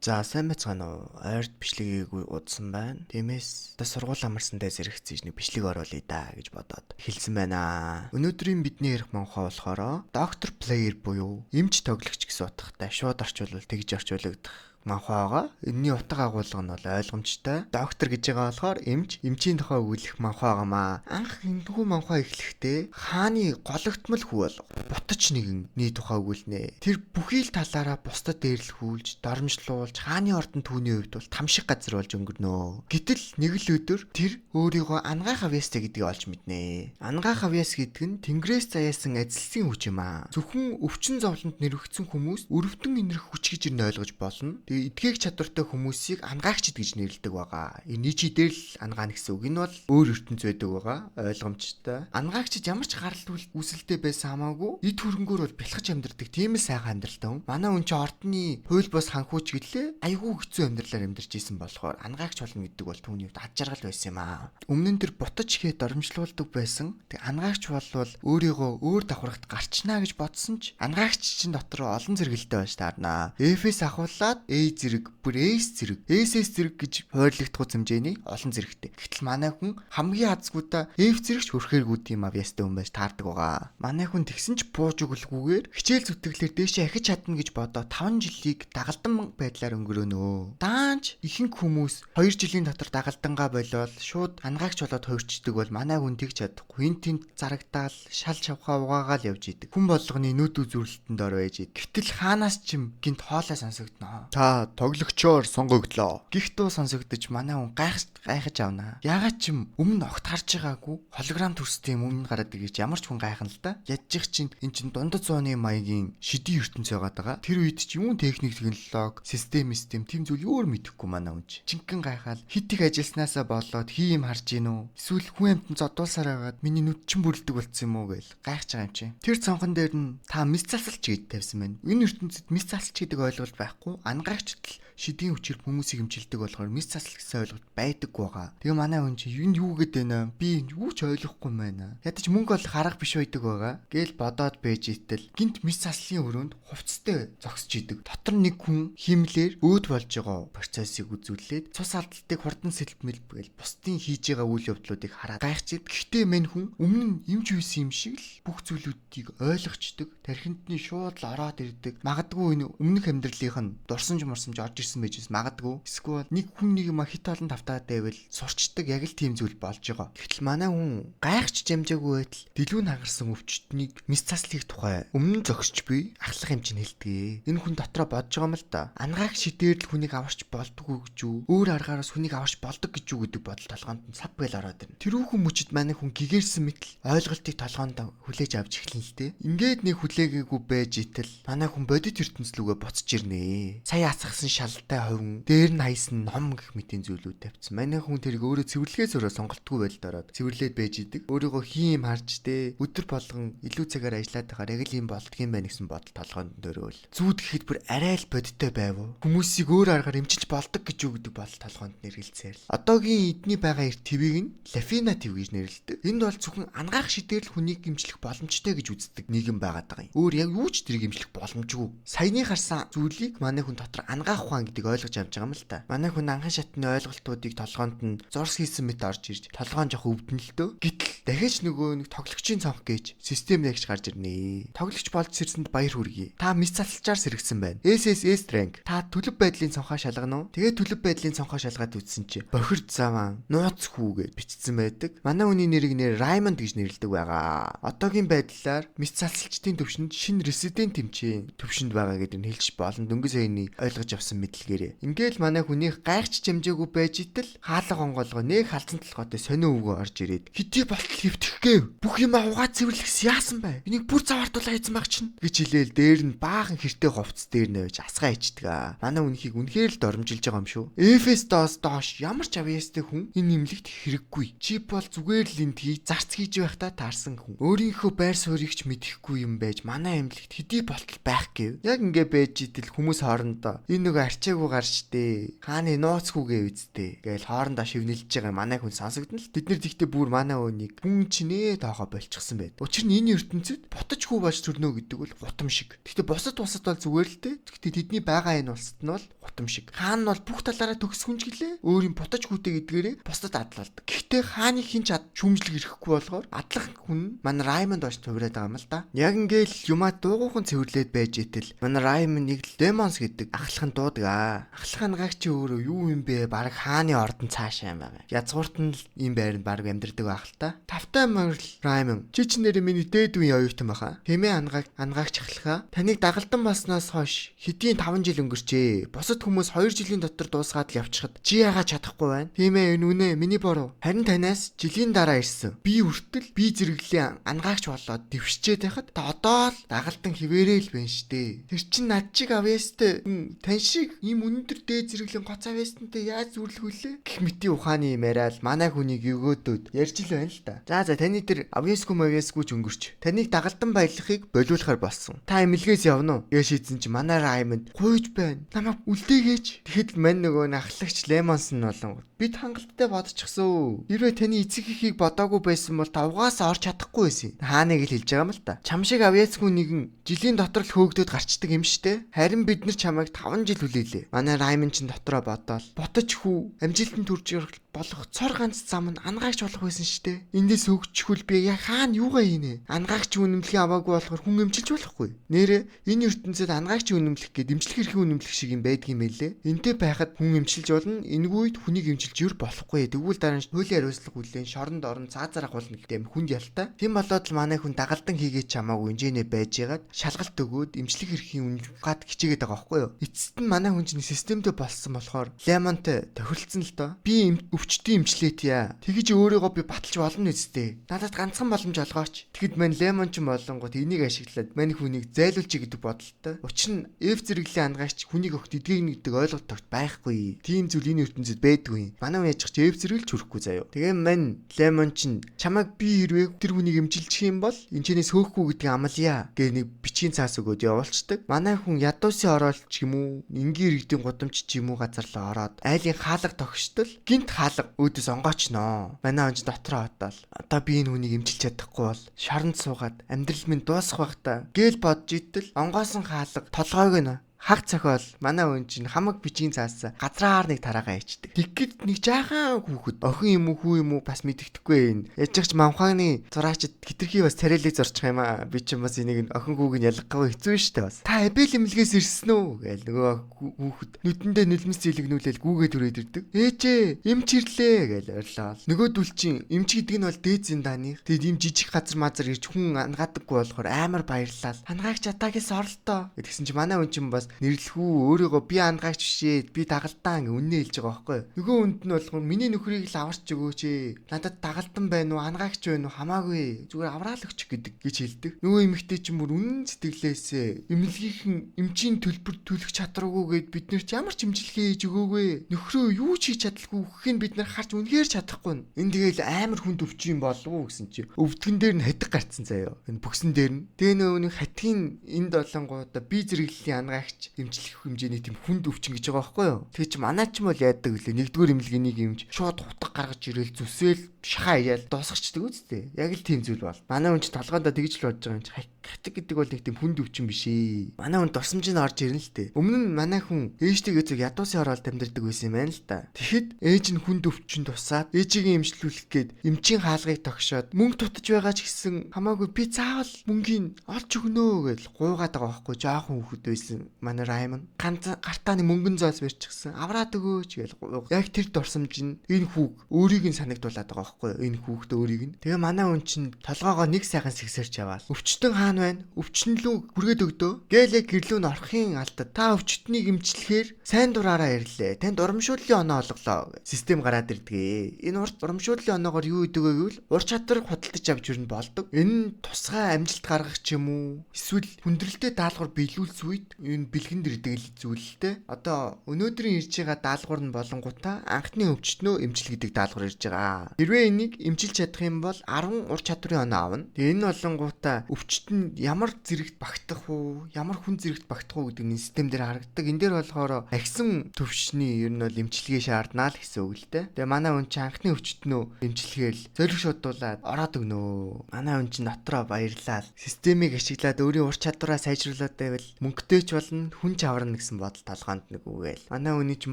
За, сайн байцгаана уу? Ойрд бичлэгийг удсан байна. Тиймээс одоо сургууль амарсандаа зэрэгцэж нэг бичлэг оруулъя да гэж бодоод эхэлсэн байна. Өнөөдрийн бидний ярих манхваа болохоор Doctor Player буюу эмч тоглогч гэсэн утгатай, шууд орчуулвал тэгж орчуулагдах манхваа байгаа. Энэний утга агуулга нь бол ойлгомжтой. Доктор гэж байгаа болохоор эмч, эмчийн тухай өгүүлэх манхваа байгаамаа. Анх энэхүү манхваа эхлэхдээ хааны гологтмол хүү болго. Бутаж нэгэнний тухай өгүүлнэ. Тэр бүхий л талаараа бусдад дээрлэхүүлж, доромжлуулж, хааны ордон түүний хувьд бол тамшиг газар болж өнгөрнө. Гэтэл нэг л өдөр тэр өөрийгөө Ангаах Авьяастай гэдгийг олж мэднэ. Ангаах Авьяас гэдэг нь Тэнгэрээс заяасан ажилтны хүч юм аа. Зөвхөн өвчин зовлонд нэрвэгдсэн хүмүүс өрөвдөн инэрх хүч гэж нь ойлгож болно. Тэгээ эдгээх чадвартай хүмүүсийг ангаагчд гэж нэрлэдэг байгаа. Энэ чи дээр л ангаана гэсэн үг. Энэ бол өөр ертөнц байдаг байгаа. Ойлгомжтой. Ангаагчд ямар ч гарал үүсэлтэй байсан хамаагүй эд хөрөнгөөр бол бэлхэж амьдардаг. Тийм л сайхан амьдралтай хүн. Манай хүн чи ордны хууль бус ханхүүч гэлээ айгүй хэцүү амьдралаар амьдарч исэн болохоор ангаагч болно гэдэг бол түүний хувьд ад жаргал байсан юм аа. Өмнө нь тэр бутаж ихэд доромжлуулдаг байсан. Тэг ангаагч болвол өөрийгөө өөр давхаргад гарчнаа гэж бодсон ч ангаагч чинь дотор олон зэрэгэлтэй байж таарнаа. F-ээс ахуулаад A зэрэг, бүр S зэрэг, SS зэрэг гэж хойрлогдох хэмжээний олон зэрэгтэй. Гэтэл манай хүн хамгийн азгуудаа F зэрэгч хөрхөөргүй тийм авьяастай хүн байж таардаг байгаа. Манай хүн тэгсэн ч бууж өгөлгүйгээр хичээл зүтгэлээр дээшээ ахиж чадна гэж бодоо 5 жилийг дагалдан байдлаар өнгөрөөнө. Даанч ихэнх хүмүүс 2 жилийн дотор дагалдангаа болоод шууд ангаагч болоод хувирчдаг бол манай хүн тэгж чадахгүй. Энд тэнд зарагдаал шал шавхаа угаагаал явж идэг. Хүн болгоны нүд үзүрлэлтэнд ор байж идэг. Гэтэл хаанаас ч юм гинт хоолой сонсогдно. Та тоглогчоор сонгогдлоо. Гих дуу сонсогдож манай хүн гайхаж авнаа. Яагаад ч юм өмнө огт харж байгаагүй холограм төрстэй юм өмнө гараад ирэж ямар ч хүн гайхна л да. Ядчих чинь эн чинь дундад зууны маягийн шидийн ертөнц байгаад байгаа. Тэр үед чи юун техник, технологи, систем тийм зүйл юу мэдэхгүй манай хүн чи. Чинхэн гайхаал хит их ажилласнаасаа болоод хий юм харж гин үү? Эсвэл хүн амтан зодуулсаар байгаад миний нүд чин бүрлдэг болцсон юм уу гээл гайхаж байгаа юм чи. Тэр цонхон дээр нь та мис засалч гэж тавьсан байна. Энэ ертөнцид мис засалч гэдэг ойлголт байхгүй. Ангаагчд л шидийн хүчээр хүмүүсийг эмчилдэг болохоор мис засал гэсэн ойлголт байдаггүй байгаа. Тэгээ манай хүн чи энэ юу гэдэг нэ? Би юу ч ойлгохгүй байна. Ядаж мөнгө олох арга биш байдаг байгаа. Гээл бодоод байж итэл гинт мис заслын өрөөнд хувцастай зогсож идэг. Дотор нэг хүн хиймлэр өөд болж байгаа процессыг үзүүлээд цус алдалтыг хурдан сэлбмэл гээл бусдын хийж байгаа үйл явдлуудыг хараад гайхчихад. Гэхдээ мань хүн өмнө нь эмч үйсэн юм шиг л бүх зүйлүүдийг ойлгочдөг. Тархинд нь шууд л ороод ирдэг. Магадгүй энэ өмнөх амьдралынх нь дурсамж мурсамж орж ирсэн байж магадгүй. Эсвэл нэг хүн нэг юм хит олон тавтаад байвал сурчдаг яг л тийм зүйл болж байгаа. Гэтэл манай хүн гайхч жамжаагүй байтал дэлгүүн хагарсан өвчтнийг мис цаслыг тухай өмнө зогсч буй ахлах юм чинь хэлдэг. Энэ хүн дотроо бодож байгаа юм л да. Ангаах шидээр л хүнийг аварч болдгоо гэж үү? Өөр аргаараас хүнийг аварч болдог гэж үү гэдэг бодол толгоонд нь сав байл ороод ирнэ. Тэрүүхэн мөчид манай хүн гэгэрсэн мэтэл ойлголтыг толгоонд хүлээж авч эхэлнэ л дээ. Ингээд нэг хүлээгээгүй байж итэл манай хүн бодит ертөнц лүгээ буцаж ирнэ. Сая асгасан шалтай хувин дээр нь хайсан ном гэх мэтийн зүйлүүд тавьсан. Манай хүн тэрийг өөрөө цэвэрлэгээ зөрөө сонголтгүй байдалд ороод цэвэрлээд байж идэг. Өөрийгөө хийм харж дээ. Өдөр болгон илүү цагаар ажиллаад байхаар яг л юм болдгийм байх гэсэн бодол толгоонд дөрөөл. Зүүд гэхэд бүр арай л бодиттой байв уу? Хүмүүсийг өөр аргаар эмчилж болдог гэж юу гэдэг бодол толгоонд нэргэлцээл. Одоогийн эдний байгаа эрт твийг нь Лафина төв гэж нэрлэдэг. Энд бол зөвхөн ангаах шидээр л хүнийг эмчлэх боломжтой гэж үздэг нийгэм байгаад байгаа юм. Өөр яг юу ч тэрийг эмчлэх боломжгүй. Саяны харсан зүйлийг манай хүн дотор ангаах ухаан гэдгийг ойлгож авч байгаа юм л та. Манай хүн анхан шатны ойлголтуудыг толгоонд нь зурс хийсэн мэт орж ирж толгоон жоох өвдөн л дөө. Гэтэл дахиж нөгөө нэг тоглогчийн цонх гэж систем нэгч гарч ирнэ. Тоглогч болж сэрсэнд баяр хүргэе. Та мис засалчаар сэргсэн байна. SSS rank. Та төлөв байдлын цонхоо шалгана уу? Тэгээ төлөв байдлын цонхоо шалгаад үзсэн чи бохир заван нууц хүү гэж бичсэн байдаг. Манай хүний нэрийг нэр Раймонд гэж нэрлэдэг байгаа. Одоогийн байдлаар мис засалчдын төвшөнд шинэ резидент хэмжээ төвшөнд байгаа гэдэг нь хэлж болно. Дөнгөж саяны ойлгож авсан мэдлэгээрээ. Ингээл манай хүнийх гайхч чамжаагүй байж итэл хаалга онгоолгоо нэг халдсан толгойтой сонио өвгөө орж ирээд хэдий болтол хэвтэх гээв. Бүх юм угаа цэвэрлэхс яасан бай? Энийг бүр заваартуулаа хийсэн баг чинь гэж хэлээл дээр нь баахан хэртэй хувцс дээр нь байж асгаа ичдэг аа. Манай хүнхийг үнэхээр л доромжилж байгаа юм шүү. Эфес доос доош ямар ч авьяастай хүн энэ имлэгт хэрэггүй. Чи бол зүгээр л энд хий зарц хийж байхдаа таарсан хүн. Өөрийнхөө байр суурийг ч мэдэхгүй юм байж манай имлэгт хэдий болтол байх гэв. Яг ингээ байж итэл хүмүүс хоорондоо энэ нөгөө Гарчаагүй гарчдээ. Хааны нууцгүйгээ үсттэй. Гээл хоорондоо шивнэлж байгаа манай хүн сонсогдно л. Тэд нэр тэгтээ бүр манай хүнийг хүн чинээ тоохоо болчихсон байд. Учир нь энэ ертөнцид бутаж хүү болж төрнө гэдэг бол гутам шиг. Тэгтээ бусад улсад бол зүгээр л дээ. Тэгтээ тэдний байгаа энэ улсад нь бол гутам шиг. Хаан нь бол бүх талаараа төгс хүн ч гэлээ. Өөр юм бутаж хүүтэй гэдгээрээ бусдад адлалдаг. Гэхдээ хааны хин ч шүүмжлэх ирэхгүй болохоор адлах хүн манай Раймонд болж хувираад байгаа юм л да. Яг ингээл юмаа дуугуухан цэвэрлээд байж итэл манай Раймонд нэг л Демонс гэдэг ахлахын дуудаг аа. Ахлах ангаагч өөрөө юу юм бэ? Бараг хааны ордон цаашаа юм байгаа. Язгуурт нь л ийм байранд бараг амьдардаг байх л та. Тавтай морил Раймон, чи ч нэрээ миний дээд үеийн оюутан баха. Хэмээ ангаагч ахлахаа. Таныг дагалдан болсноос хойш хэдийн 5 жил өнгөрчээ. Бусад хүмүүс 2 жилийн дотор дуусгаад л явчихад чи яагаад чадахгүй байна? Тийм ээ, энэ үнэ миний буруу. Харин танаас жилийн дараа ирсэн. Би хүртэл би зэрэглэлийн ангаагч болоод дэвшчээд байхад та одоо л дагалдан хിവэрээ л байна штэ. Тэр чин над чиг авьяастай тань шиг ийм өндөр дээд зэрэглэлийн гоц авьяастантай яаж зүрлэх вүлээ? Гэх мэтийн ухааны юм яриад манай хүнийг өгөөдөөд ярьж л байна л та. За таны тэр авьяасгүй мавьяасгүй ч өнгөрч. Таныг дагалдан баялахыг болиулахар болсон. Та эмнэлгээс явна уу? Гэ шийдсэн чи манай Раймонд гуйж байна. Намайг үлдээгээч. Тэгэхэд мань нөгөө ахлагч Лемонс нь болон бид хангалттай бодчихсон. Хэрвээ таны эцэг эхийг бодоогүй байсан бол та угаасаа орч чадахгүй байсан. Хааныг л хэлж байгаа юм л та. Чам шиг авьяасгүй нэгэн жилийн дотор л хөөгдөд гарчдаг юм штэ. Харин бид нар чамайг 5 жил хүлээлээ. Манай Раймон чин дотроо бодоол. Ботож хүү амжилтанд хүрч болох цор ганц зам нь ангаагч болох байсан штэ. Эндээс хөөгчхүүл би яг хаана юугаа хийнэ? Ангаагч үнэмлэхийг аваагүй болохоор хүн эмчилж болохгүй. Нэрэ энэ ертөнцид ангаагч үнэмлэх гээд эмчлэх эрхийн үнэмлэх шиг юм байдгийн мэлээ. Энтэй байхад хүн эмчилж болно. Энэгүй үед хүнийг эмчилж ер болохгүй. Тэгвэл дараа нь хуулийн хариуцлага хүлээн шоронд орон цаазаар агуулна гэдэг юм хүнд ялтай. Тийм болоод л манай хүн дагалдан хийгээч чамаагүй инженер байжгаад шалгалт өгөөд эмчлэх эрхийн үнэмлэх гад хичээгээд байгаа байхгүй юу? Эцэст нь манай хүн чинь системтэй болсон болохоор Лемонтой тохиролцсон л доо. Би өвчтөн эмчлээт яа. Тэгэж өөрийгөө би баталж болно үсттэй. Надад ганцхан боломж олгооч. Тэгэхэд мань Лемон ч болонгот энийг ашиглаад мань хүнийг зайлуулчих гэдэг бодолтой. Учир нь F зэрэглэлийн ангаагч хүнийг огт эдгээгнэ гэдэг ойлголт тогт байхгүй. Тийм зүйл энэ ертөнцид байдгүй. Манай хүн яж ч F зэрэгэлж хүрэхгүй заяо. Тэгээ мань Лемон чинь чамайг би хэрвээ тэр хүнийг эмчилчих юм бол энэ чэнэс хөөхгүй гэдгийг амлая гэ нэг бичгийн цаас өгөөд явуулцдаг. Манай хүн ядуусын оролт ч юм уу, энгийн иргэдийн гудамж ч юм уу газар л ороод айлын хаалга тогштол гинт хаалга өөдөөс онгоочноо. Манай хүн ч дотроо отоол. Одоо би энэ хүнийг эмчилж чадахгүй бол шоронд суугаад амьдрал минь дуусах байх та гээл бодож итэл онгоосон хаалга толгойг нь хаг цохиол манай хүн чинь хамаг бичгийн цаасаа газраар нэг тараагаа ичдэг. Тэгэхэд нэг жаахан хүүхэд охин юм уу хүү юм уу бас мэддэхгүй юм. Яаж ч мамхааны зураачд хитрхи бас царайлыг зорчих юм аа. Би чинь бас энийг охин хүүг нь ялгахгүй хэцүү штэ бас. Та Абел эмнэлгээс ирсэн үү гээл нөгөө хүүхэд нүдэндээ нулимс зилэгнүүлэл гүүгээ түрээд ирдэг. Ээжээ эмч ирлээ гээл ойрлоо. Нөгөөдөл чинь эмч гэдэг нь бол дээд зиндааны. Тэгэд ийм жижиг газар мазар ирж хүн ангаадаггүй болохоор амар баярлал. Ангаагч атагээс оролтоо гэдгсэн чи манай хүн чинь бас нэрлэхүү өөрийгөө би ангаагч бишээ би дагалдаа ингээ үннээ хэлж байгаа байхгүй. Нөгөө хүнд нь болохоор миний нөхрийг л аварч өгөөч ээ. Надад дагалдан байна уу ангаагч байна уу хамаагүй. Зүгээр авраал өгч гэдэг гэж хэлдэг. Нөгөө эмэгтэй чинь бүр үнэн сэтгэлээсээ эмнэлгийнхэн эмчийн төлбөр төлөх чадваргүй гэд бид нар ч ямар ч эмчилгээ хийж өгөөгүй. Нөхрөө юу ч хийж чадалгүй үхэх нь бид нар харж үнэхээр чадахгүй. Энэ тэгэл амар хүнд өвчин болов уу гэсэн чи өвдгөн дээр нь хатиг гарцсан заяо. Энэ бүксэн дээр нь. Тэгээ нөгөө нэг хатгийн энд болонгуудаа би зэрэглэлийн ангаагч эмчлэх хэмжээний тийм хүнд өвчин гэж байгаа байхгүй юу? Тэгээ чи манай ч юм бол яадаг вүлээ. Нэгдүгээр эмнэлгийн нэг эмч шууд хутга гаргаж ирээл зүсээл шахаа ияал дуусгачихдаг үсттэй. Яг л тийм зүйл бол. Манай хүн чи толгойдоо тэгж л бодож байгаа юм чи хатиг гэдэг бол нэг тийм хүнд өвчин биш ээ. Манай хүн дурсамж нь орж ирнэ л дээ. Өмнө нь манай хүн ээжтэйгээ зүг ядуусын оролд амьдардаг байсан юм байна л да. Тэгэхэд ээж нь хүнд өвчин тусаад ээжигээ эмчлүүлэх гээд эмчийн хаалгыг тогшоод мөнгө дутаж байгаа ч гэсэн хамаагүй би заавал мөнгийг олж өгнө гэж гуйгаад байгаа байхгүй жоохон хүүхэд байсан манай Раймон. Ганц гартааны мөнгөн зоос барьчихсан. Авраад өгөөч гэж яг тэр дурсамж нь энэ хүүг өөрийг нь санагдуулаад байгаа байхгүй юу? Энэ хүүхдээ өөрийг нь. Тэгээ манай хүн чинь толгоогоо нэг сайхан сэгсэрч яваал. Өвчтөн хаана байна? Өвчин лүү хүргээд өгдөө. Гээл яг гэрлүү н орохын алдад та өвчтнийг эмчлэхээр сайн дураараа ирлээ. Танд урамшууллын оноо олголоо. Систем гараад ирдэг. Энэ урт урамшууллын оноогоор юу идэг вэ гэвэл ур чадвар худалдаж авч ирнэ болдог. Энэ нь тусгай амжилт гаргах ч юм уу? Эсвэл хүндрэлтэй даалгавар биелүүлсэн үед энэ бэлгэнд ирдэг л зүйл л дээ. Одоо өнөөдрийн ирж байгаа даалгавар нь болонгуудаа анхны өвчтнөө эмчил гэдэг даалгавар ирж байгаа. Хэрвээ энийг эмчилж чадах юм бол 10 ур чадварын оноо авна. Тэгээ энэ болонгуудаа өвчтөн Тэр нь ямар зэрэгт багтах уу, ямар хүн зэрэгт багтах уу гэдэг нь систем дээр харагддаг. Энэ дээр болохоор ахисан төвшний ер нь бол эмчилгээ шаарднаа л гэсэн үг л дээ. Тэгээ манай хүн чинь анхны өвчтнөө эмчилгээл зориг шуудуулаад ороод өгнө. Манай хүн чинь дотроо баярлаа. Системийг ашиглаад өөрийн ур чадвараа сайжруулад байвал мөнгөтэй ч болно, хүн ч аварна гэсэн бодол толгоонд нэг үгээл. Манай хүний чинь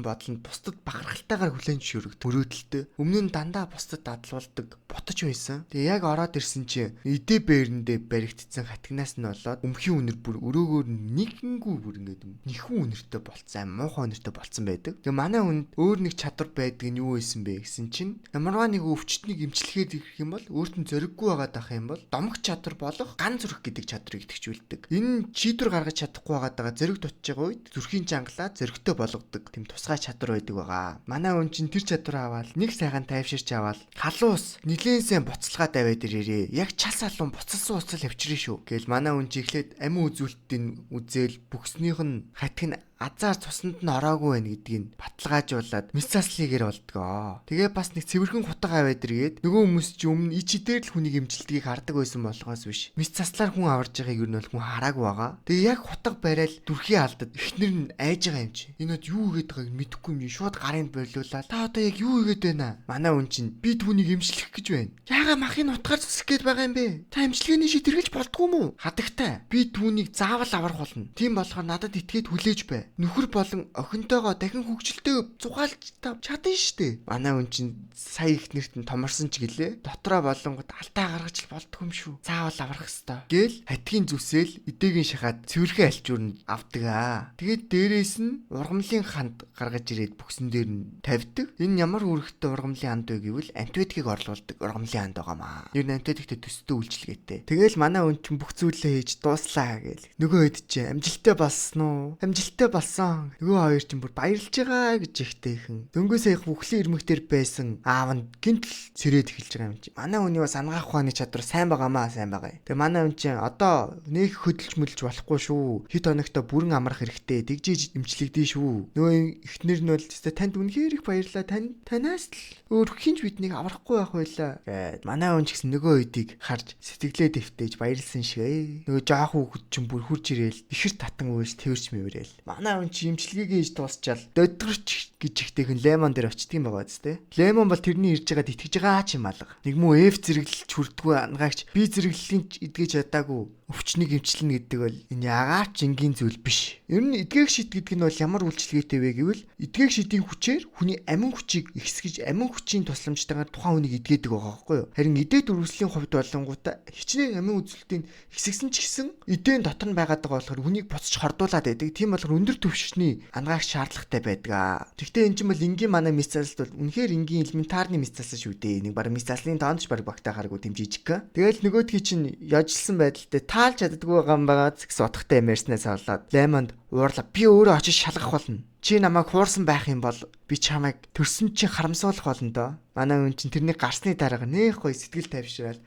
бодол нь бусдад бахархалтайгаар хүлээн зөвшөөрөгд мөрөөдөлтэй. Өмнө нь дандаа бусдад дадлуулдаг бутаж байсан. Тэгээ яг ороод ирсэн чинь идэ бэрэндээ баригдсан хатгинаас нь болоод өмхийн үнэр бүр өрөөгөөр нэгэнгүй бүр ингээд нэхэн үнэртэй болцсон, муухай үнэртэй болцсон байдаг. Тэгээ манай хүнд өөр нэг чадвар байдаг нь юу байсан бэ гэсэн чинь ямарваа нэг өвчтнийг эмчлэхэд ирэх юм бол өөрт нь зориггүй байгаад байх юм бол домог чадвар болох ган зүрх гэдэг чадварыг идэвхжүүлдэг. Энэ шийдвэр гаргаж чадахгүй байгаад байгаа зориг дутж байгаа үед зүрхийн чангалаа зоригтой болгодог тийм тусгай чадвар байдаг байгаа. Манай хүн чинь тэр чадвараа аваад нэг сайхан тайвширч аваад халуус нилээн сайн буцалгаа тавиад ирээрээ. Яг чал салуун буцалсан уцал авчирна шүү. Гээл манай хүн чинь эхлээд амин үзүүлэлтийн үзэл бүхснийх нь хатг нь азар цуснд нь ороогүй байх гэдгийг баталгаажуулаад мэс заслыгээр болдгоо. Тэгээ бас нэг цэвэрхэн хутга аваад иргээд нөгөө хүмүүс чи өмнө ичи дээр л хүнийг эмчилдгийг хардаг байсан болохоос биш. Мэс заслаар хүн аварж байгааг ер нь бол хүн хараагүй байгаа. Тэгээ яг хутга барайл дүрхий алдад эхнэр нь айж байгаа юм чи. Энэ бод юу хийгээд байгааг мэдэхгүй юм чи шууд гарын болиулаад та одоо яг юу хийгээд байна? Манай хүн чинь би түүнийг эмчлэх гэж байна. Яага махын утгаар зүсэх гээд байгаа юм бэ? Та эмчилгээний шийдвэргэлж болдгоо юм уу? Хадагтай. Би түүнийг заавал аврах болно. Тийм болохоор надад итгээд хүлээж бай. Нөхөр болон охинтойгоо дахин хөгжилтэй зугаалж та чадна штэ. Манай хүн чинь сая их нэрт нь томорсон ч гэлээ. Дотроо болонгод алдаа гаргаж л болдгүй юм шүү. Заавал аврах хэвээр. Гээл хатгийн зүсэл эдэгийн шахаад цэвэрхэн альчуур нь авдаг аа. Тэгээд дээрээс нь ургамлын ханд гаргаж ирээд бүксэн дээр нь тавьдаг. Энэ ямар үүрэгтэй ургамлын ханд вэ гэвэл антибиотикийг орлуулдаг ургамлын ханд байгаамаа. Ер нь антибиотиктэй төстэй үйлчилгээтэй. Тэгэл манай хүн чинь бүх зүйлээ хийж дууслаа гээл. Нөгөө хэд чинь амжилттай болсон уу? Амжилттай болсон. Нөгөө хоёр чинь бүр баярлж байгаа гэж ихтэйхэн. Дөнгөж саяхан бүхлийн ирмэг дээр байсан аав нь гинтл сэрээд эхэлж байгаа юм чи. Манай хүний бас ангаах ухааны чадвар сайн байгаамаа, сайн байгаа. Тэгээ манай хүн чинь одоо нэг хөдөлж мөлж болохгүй шүү. Хэд хоногтой бүрэн амрах хэрэгтэй. Тэгжиж эмчлэгдэн шүү. Нөгөө эхнэр нь бол танд үнэхээр их баярлаа. Танаас л өөр хинч биднийг аврахгүй байх байлаа гэд. Манай хүн ч гэсэн нөгөө хэдийг харж сэтгэлээ дэвтээж баярлсан шиг. Нөгөө жоох хүүхэд чинь бүр хурж ирээл ихэр татан уйлж тэрч мэврээл. Манай хүн чи эмчилгээгээ хийж дуусчаал додгорч гэж ихтэйхэн Лемон дээр очдөг юм байгаа биз дээ. Лемон бол тэрний ирж байгаад итгэж байгаа ч юм алга. Нэг муу F зэрэглэлч хүрдгүү ангаагч би зэрэглэлийн эдгэж чадаагүй өвчнийг эмчилнэ гэдэг бол энэ ягаад ч энгийн зүйл биш. Ер нь эдгээх шид гэдэг нь бол ямар үйлчилгээтэй вэ гэвэл эдгээх шидийн хүчээр хүний амин хүчийг ихсгэж амин хүчийн тусламжтайгаар тухайн хүнийг эдгээдэг байгаа байхгүй юу? Харин эдээ дөрвөслийн хувьд болонгуудаа хичнээн амин үзүүлэлтийг ихсгсэн ч гэсэн эдэн дотор нь байгаад байгаа болохоор хүнийг буцаж хордуулад байдаг. Тийм болохоор өндөр түвшний ангаагч шаардлагатай байдаг. Гэхдээ энэ чинь бол энгийн манай мис заслалт бол үнэхээр энгийн элементарны мис заслал шүү дээ. Нэг баг мис заслын тоонд ч баг багтаахааргүй тийм жижиг. Тэгэл нөгөөдхий чинь яжилсан байдалтай таалж чаддгүй байгаа юм байгаа гэсэн утгатай юм ярьснаас болоод Лемонд уурлаа. Би өөрөө очиж шалгах болно. Чи намайг хуурсан байх юм бол би чамайг төрсөн чинь харамсуулах болно доо. Манай хүн чинь тэрний гарсны дарга нэх гоё сэтгэл тавьшраал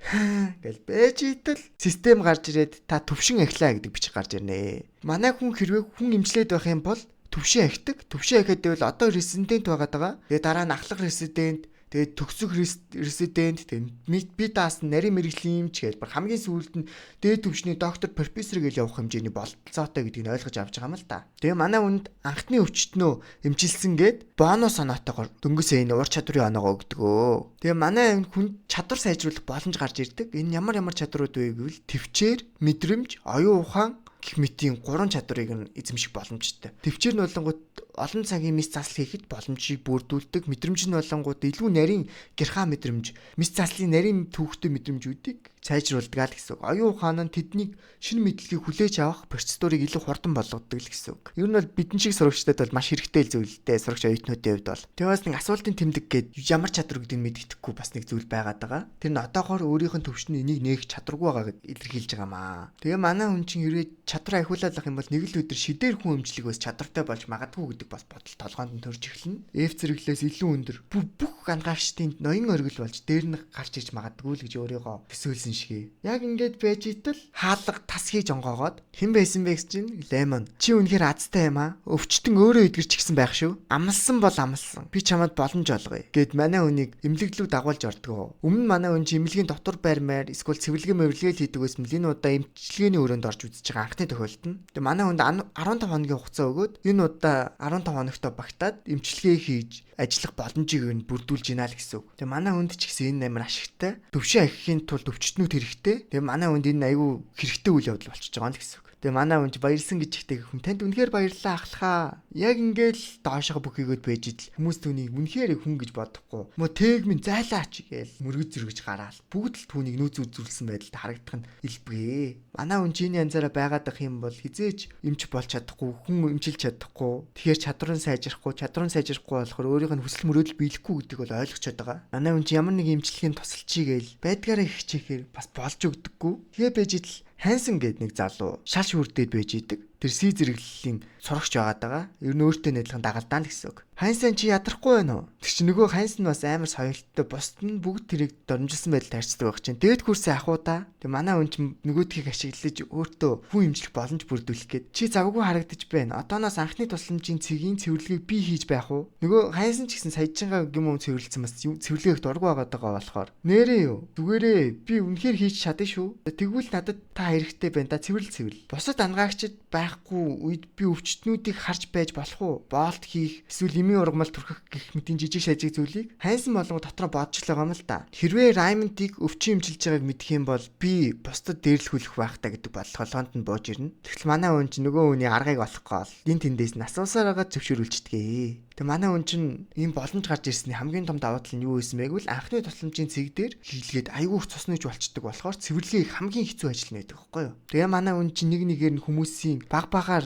гэл бэж итэл систем гарч ирээд та төвшин ахлаа гэдэг бичиг гарч ирнэ. Манай хүн хэрвээ хүн имжлээд байх юм бол төвшин ахдаг. Төвшин ахаад байвал одоо резидент байгаад байгаа. Тэгээ дараа нь ахлах резидент, тэгээд төгсөх резидент, тэгээд би даас нарийн мэрэгжлийн эмч гэж баг хамгийн сүүлд нь дээд түвшний доктор, профессор гэж явах хэмжээний бололцоотой гэдгийг нь ойлгож авч байгаа юм л та. Тэгээ манай хүнд анхны өвчтнөө эмчилсэн гээд бонус оноотойгоор дөнгөсөө энэ ур чадварын оноогоо өгдөгөө. Тэгээ манай хүнд чадвар сайжруулах боломж гарч ирдэг. Энэ ямар ямар чадварууд вэ гэвэл төвчээр, мэдрэмж, оюун ухаан гэх мэтийн гурван чадварыг нь эзэмших боломжтой. Төвчээр нь болонгууд олон цагийн мис засал хийхэд боломжийг бүрдүүлдэг. Мэдрэмж нь болонгууд илүү нарийн гэрхаа мэдрэмж, мис заслын нарийн түүхтэй мэдрэмжүүдийг сайжруулдаг л гэсэн үг. Оюун ухаан нь тэднийг шинэ мэдлэгийг хүлээж авах процедурыг илүү хурдан болгодог л гэсэн үг. Ер нь бол бидэн шиг сурагчдад бол маш хэрэгтэй зүйл дээ. Сурагч оюутнуудын хувьд бол. Тэгээ бас нэг асуултын тэмдэг гээд ямар чадвар гэдгийг мэддэхгүй бас нэг зүйл байгаад байгаа. Тэр нь одоохоор өөрийнх нь төвшөнд энийг нээх чадваргүй байгааг илэрхийлж байгаа маа. Тэгээ манай хүн чинь хэрвээ чадвар ахиулаад ах юм бол нэг л өдөр шидээр хүн эмчлэг бас чадвартай болж магадгүй гэдэг бас бодол толгоонд нь төрж эхэлнэ. F зэрэглээс илүү өндөр бүх бүх анхаагчдын ноён оргил болж дээр нь гарч ирж магадгүй л гэж өөрийгөө төсөөлсөн шигэ. Яг ингээд байж итэл хаалга тас хийж онгоогоод хэн байсан бэ гэж чинь Лемон. Чи үнэхээр азтай юм аа. Өвчтөн өөрөө эдгэрч гисэн байх шүү. Амлсан бол амлсан. Би чамд боломж олгоё. Гэт манай хүнийг эмнэлэг рүү дагуулж ордгоо. Өмнө нь манай хүн чи эмнэлгийн дотор барьмаар эсвэл цэвэрлэгээ мөвлөгээ л хийдэг байсан л энэ удаа эмчилгээний өрөөнд орж үзэж байгаа анхны тохиолдол нь. Тэгээ манай хүнд 15 хоногийн хугацаа өгөөд энэ удаа 15 хоногтой багтаад эмчилгээ хийж ажиллах боломжийг нь бүрдүүлж гинэ л гэсэн үг. Тэгээ манай хүнд ч гэсэн энэ амар ашигтай. Төвшин ахихын тулд өвчтнүүд хэрэгтэй. Тэгээ манай хүнд энэ айгүй хэрэгтэй үйл явдал болчихж байгаа юм л гэсэн үг. Тэгээ манай хүн чи баярлсан гэж ихтэй хүн танд үнэхээр баярлалаа ахлахаа. Яг ингээл доошоо бүх хийгөөд байж идэл хүмүүс түүнийг үнэхээр хүн гэж бодохгүй. Мө тээг минь зайлаач гээл мөргөж зөргөж гараал. Бүгд л түүнийг нүүц үзүүлсэн байдалд харагдах нь илбгээ. Манай хүн чи энэ янзаараа байгаад ах юм бол хизээж эмч болж чадахгүй, хүн эмчилж чадахгүй. Тэгэхээр чадвар нь сайжрахгүй, чадвар нь сайжрахгүй болохоор өөрийнх нь хүсэл мөрөөдөл биелэхгүй гэдгийг бол ойлгочод байгаа. Манай хүн чи ямар нэг эмчилгээнд тусалчий гээл байдгаараа хичээхээр бас болж өгдөггүй. Тэгээ байж идэл Хансан гээд нэг залуу шал шүрдээд байж идэг. Тэр си зэрэглэлийн сурагч байгаад байгаа. Ер нь өөртөө найдлаган дагалдаана л гэсэн үг. Хансан чи ядрахгүй байна уу? Тэр чи нөгөө Хансан бас амар соёлтой бусд нь бүгд тэрийг доромжилсан байдалд харьцдаг байх чинь. Дээд курсын ах уу та. Тэг манай хүн чинь нөгөөдхийг ашиглаж өөртөө хүн имжлэх боломж бүрдүүлэх гээд чи завгүй харагдаж байна. Одооноос анхны тусламжийн цэгийн цэвэрлэгийг би хийж байх уу? Нөгөө Хансан ч гэсэн саяжингаа юм уу цэвэрлсэн бас цэвэрлэгээх дургүй байгаад байгаа болохоор. Нэрээ юу? Зүгээрээ би үнэхээр хийж чадна шүү. Тэгвэл надад та хэрэгтэй байна да цэвэрлэл цэвэрлэл. Бусад ангаагчид байхгүй үед би өвчтнүүдийг харж байж болох уу? Боолт хийх эсвэл эмийн ургамал түрхэх гэх мэтийн жижиг шажиг зүйлийг Хайнсан болон дотроо бодож л байгаа юм л да. Хэрвээ Раймондыг өвчин эмчилж байгааг мэдэх юм бол би бусдад дээрлэхүүлэх байх та гэдэг бодол толгоонд нь бууж ирнэ. Тэгтэл манай хүн чинь нөгөө хүний аргыг олохгүй бол энэ тэндээс нь асуусаар байгаа зөвшөөрүүлчихдэг. Тэг манай хүн чинь ийм боломж гарч ирсний хамгийн том давуу тал нь юу байсан бэ гэвэл анхны тусламжийн цэг дээр хийлгээд айгүй их цус нүүж болчдөг болохоор цэвэрлэгээ хамгийн хэцүү ажил нь байдаг байхгүй юу. Тэгээ манай хүн чинь нэг нэгээр нь хүмүүсийн баг багаар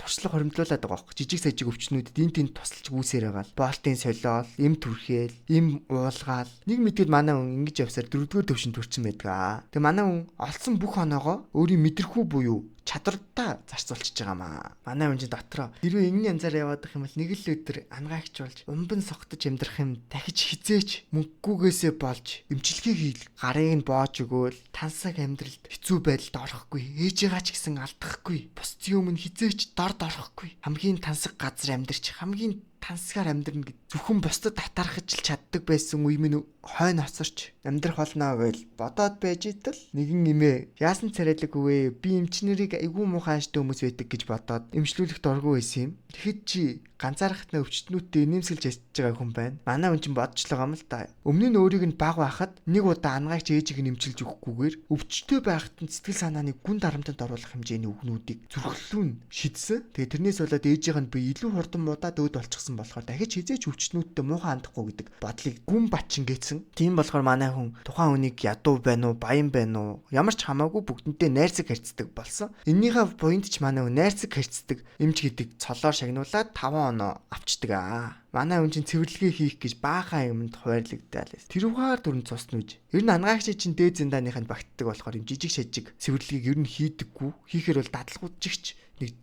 туршлага хоримтлуулад байгаа байхгүй. Жижиг сажиг өвчнүүдэд энд тэнд тусалж гүйсээр байгаа л. Боолтын солиол, эм түрхээл, эм уулгаал. Нэг мэдээд манай хүн ингэж явсаар дөрөвдүгээр төвшин төрсэн байдаг. Тэгээ манай хүн олсон бүх оноогоо өөрийн мэдрэхүү буюу чадвартаа зарцуулчихж байгаа маа. Манай хүн чинь дотроо хэрвээ энэний янзаар яваадах юм бол нэг л өдөр ангаагч болж умбан согтож амьдрах юм дахиж хизээч мөнгөгүйгээсээ болж эмчилгээ хийл гарыг нь боож өгөөл тансаг амьдралд хэцүү байдалд орохгүй ээжигаа ч гэсэн алдахгүй бусдын өмнө хизээч дорд орохгүй хамгийн тансаг газар амьдарч хамгийн тансгаар амьдрна гэд зөвхөн бусдад татархаж л чаддаг байсан үе минь хойно хоцорч амьдрах болно гэж бодоод байж идэл нэгэн эмээ яасан царайлаг үе би эмчнэрийг айгүй муухай ааштай хүмүүс байдаг гэж бодоод эмчлүүлэх дургүй байсан юм. Тэгэхэд чи ганцаархтнаа өвчтнүүдтэй нэмсгэлж ячж байгаа хүн байна. Манай хүн чинь бодож л байгаа юм л да. Өмнө нь өөрийг нь баг байхад нэг удаа ангаагч ээжийг нь эмчилж өгөхгүйгээр өвчтөй байхад нь сэтгэл санааны гүн дарамтанд оруулах хэмжээний үгнүүдийг зүрхлүүн шидсэн. Тэгээ тэрнээс болоод ээжийнх нь би илүү хурдан муудаад өөд болчихсон болохоор дахиж хизээч өвчтнүүдтэй муухай хандахгүй гэдэг бодлыг гүн батчин гээсэн. Тийм болохоор манай хүн тухайн хүнийг ядуу байна уу, баян байна уу, ямар ч хамаагүй бүгдэнтэй найрсаг харьцдаг болсон. Эннийхээ буянд ч манай хүн найрсаг харьцдаг эмч гэдэг цолоор шагнуулаад 5 оноо авчдаг аа. Манай хүн чинь цэвэрлэгээ хийх гэж баахан юмд хуваарлагдаад л. Тэрүүгээр дүрэн цус нүж. Ер нь ангаагч чинь дээд зинданыханд багтдаг болохоор юм жижиг шажиг цэвэрлэгийг ер нь хийдэггүй. Хийхээр бол дадлгуудчигч нэг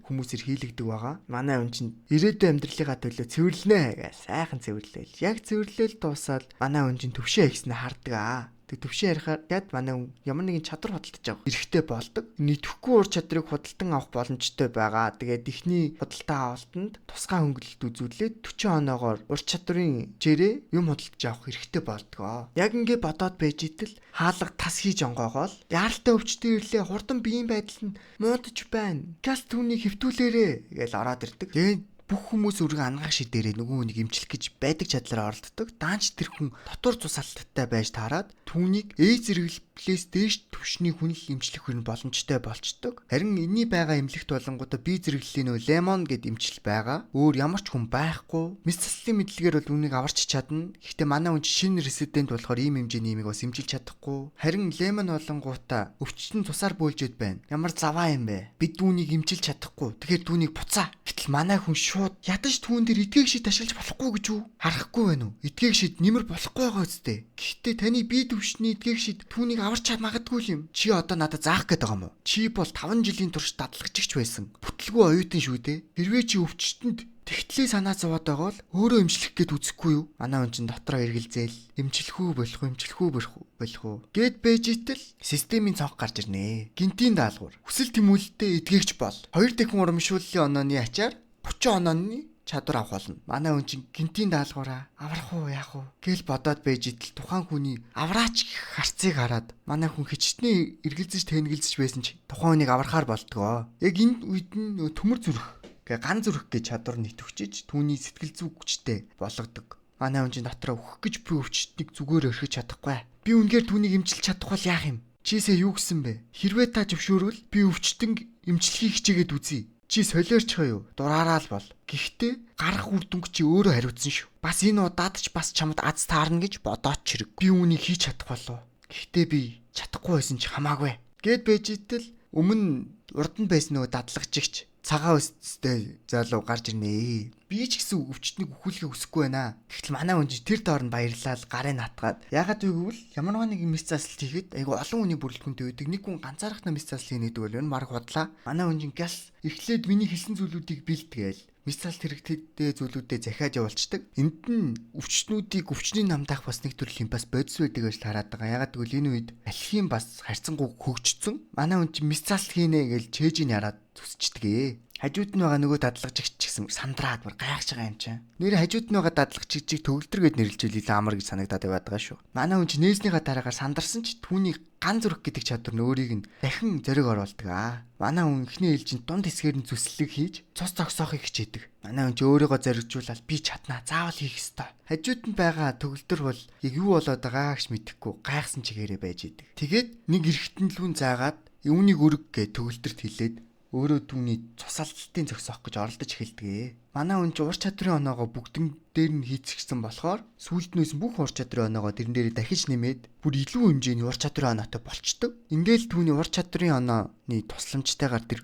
хүмүүсээр хийлэгдэг байгаа. Манай хүн чинь ирээдүйн амьдралынхаа төлөө цэвэрлэнэ гэж сайхан цэвэрлээл. Яг цэвэрлээл дуусаад манай хүн чинь төвшин ихснэ хардаг аа. Тэг төвшин ярихаар яд манай хүн ямар нэгэн чадвар худалдаж авах эрхтэй болдог. Нийтэхгүй ур чадрыг худалдан авах боломжтой байгаа. Тэгээд эхний худалдаа авалтанд тусгай хөнгөлөлт үзүүлээд 40 оноогоор ур чадварын жирээ юм худалдаж авах эрхтэй болдгоо. Яг ингэ бодоод байж итэл хаалга тас хийж онгоогоол яаралтай өвчтөй ирлээ хурдан биеийн байдал нь муудаж байна. Газ түүнийг хэвтүүлээрэ гэж ороод ирдэг. Тэгээд бүх хүмүүс өргөн ангаах шидээрээ нөгөө хүнийг эмчлэх гэж байдаг чадлаараа оролддог. Даанч тэр хүн дотор цус алттай байж таарад түүнийг Э зэрэглэлээс дээш түвшний хүн л эмчлэх хүн боломжтой болчдөг. Харин энэний байгаа эмнэлэгт болонгуудаа би зэрэглэлийн нөө лемон гэд эмчил байгаа. Өөр ямар ч хүн байхгүй. Мэс заслын мэдлэгээр бол үүнийг аварч чадна. Гэхдээ манай хүн шинэ резидент болохоор ийм хэмжээний имийг бас эмчилж чадахгүй. Харин лемон болонгуудаа өвчтөн цусаар бөөлжөөд байна. Ямар заваа юм бэ? Бид үүнийг эмчилж чадахгүй. Тэгэхээр түүнийг буцаа. Гэтэл манай хүн шууд ядаж түүн дээр эдгээг шид ашиглаж болохгүй гэж үү? Харахгүй байна уу? Эдгээг шид нэмэр болохгүй байгаа үстэй. Гэхдээ таны бие төвшний эдгээг шид түүнийг аварч чад магадгүй юм. Чи одоо надад заах гээд байгаа юм уу? Чи бол 5 жилийн турш дадлагчигч байсан. Бүтлгүй оюутан шүү дээ. Хэрвээ чи өвчтөнд Тэгтлээ санаа зовоод байгаа бол өөрөө эмчлэх гээд үзэхгүй юу? Манай хүн чинь дотроо эргэлзээл эмчлэх үү болох уу, эмчлэх үү болох уу гэд байж итэл системийн цонх гарч ирнэ. Гинтийн даалгавар. Хүсэл тэмүүлэлтэд эдгээгч бол. 2 дахин урамшууллын онооны ачаар 30 онооны чадвар авах болно. Манай хүн чинь гинтийн даалгавраа аврах уу яах уу гэл бодоод байж итэл тухайн хүний авраач гэх харцыг хараад манай хүн хичнээн эргэлзэж тэнгэлзэж байсан чи тухайн хүнийг аврахаар болдгоо. Яг энэ үед нь төмөр зүрх гэ ган зүрх гэж чадвар нэтгэвчиж түүний сэтгэл зүй хүчтэй болгодог. Манай хүн чинь дотроо өөхөх гэж би өвчтнийг зүгээр орхиж чадахгүй. Би үнээр түүнийг эмчилж чадах бол яах юм? Чисээ юу гэсэн бэ? Хэрвээ та зөвшөөрвөл би өвчтөн эмчлэхийг хичээгээд үзье. Чи солиорчих юу? Дураараа л бол. Гэхдээ гарах үр дүнг чи өөрөө хариуцсан шүү. Бас энэ удаад ч бас чамд аз таарна гэж бодооч хэрэг. Би үүнийг хийж чадах болов. Гэхдээ би чадахгүй байсан ч хамаагүй. Гэт байж итэл өмнө урд нь байсан нөгөө дадлагчигч цагаан өстэй залуу гарч ирнэ. Би ч гэсэн өвчтнийг өхүүлэхийг хүсэхгүй байна. Тэгтэл манай хүн чинь тэр доор нь баярлал гарын натгаад. Ягаад вэ гэвэл ямар нэг мис заслалт хийхэд айгу олон хүний бүрэлдэхүүнтэй байдаг. Нэг хүн ганцаархнаа мис заслал хийнэ гэдэг бол энэ марг худлаа. Манай хүн чинь гяс эхлээд миний хэлсэн зүйлүүдийг бэлтгээл мис заслалт хэрэгтэй зүйлүүдээ захиад явуулцдаг. Энд нь өвчтнүүдийг өвчний намдаах бас нэг төрлийн бас бодис байдаг гэж хараад байгаа. Ягаад гэвэл энэ үед алхим бас харьцангуй хөгжсөн. Манай хүн чинь мис заслал хийнэ гэж чэжийг яраад зүсчдэг. Хажууд нь байгаа нөгөө дадлагчигч ч гэсэн сандраад бүр гайхаж байгаа юм чинь. Нэр хажууд нь байгаа дадлагчигчийг төгөлдөр гэд нэрлжүүл илүү амар гэж санагдаад яваад байгаа шүү. Манай хүн чинь нээснийхаа дараагаар сандарсан ч түүний ган зүрх гэдэг чадвар нь өөрийг нь дахин зориг оруулдаг аа. Манай хүн эхний ээлжинд дунд хэсгээр нь зүслэг хийж цус зогсоохыг хичээдэг. Манай хүн чи өөрийгөө зоригжуулаад би чаднаа, заавал хийх ёстой. Хажууд нь байгаа төгөлдөр бол яг юу болоод байгааг ч мэдэхгүй гайхсан чигээрээ байж идэг. Тэгээд нэг эргэтэн лүүн заагаад үүнийг өрг гэж төгөлдөрт хэлээд өөрөө түүний цус алдалтын зогсоох гэж оролдож эхэлдэг. Манай хүн чи ур чадрын оноогоо бүгдэн дээр нь хийцгсэн болохоор сүүлд нь бүх ур чадрын оноогоо тэрэн дээрээ дахиж нэмээд бүр илүү хэмжээний ур чадрын оноотой болчдөг. Ингээл түүний ур чадрын онооны тусламжтайгаар тэр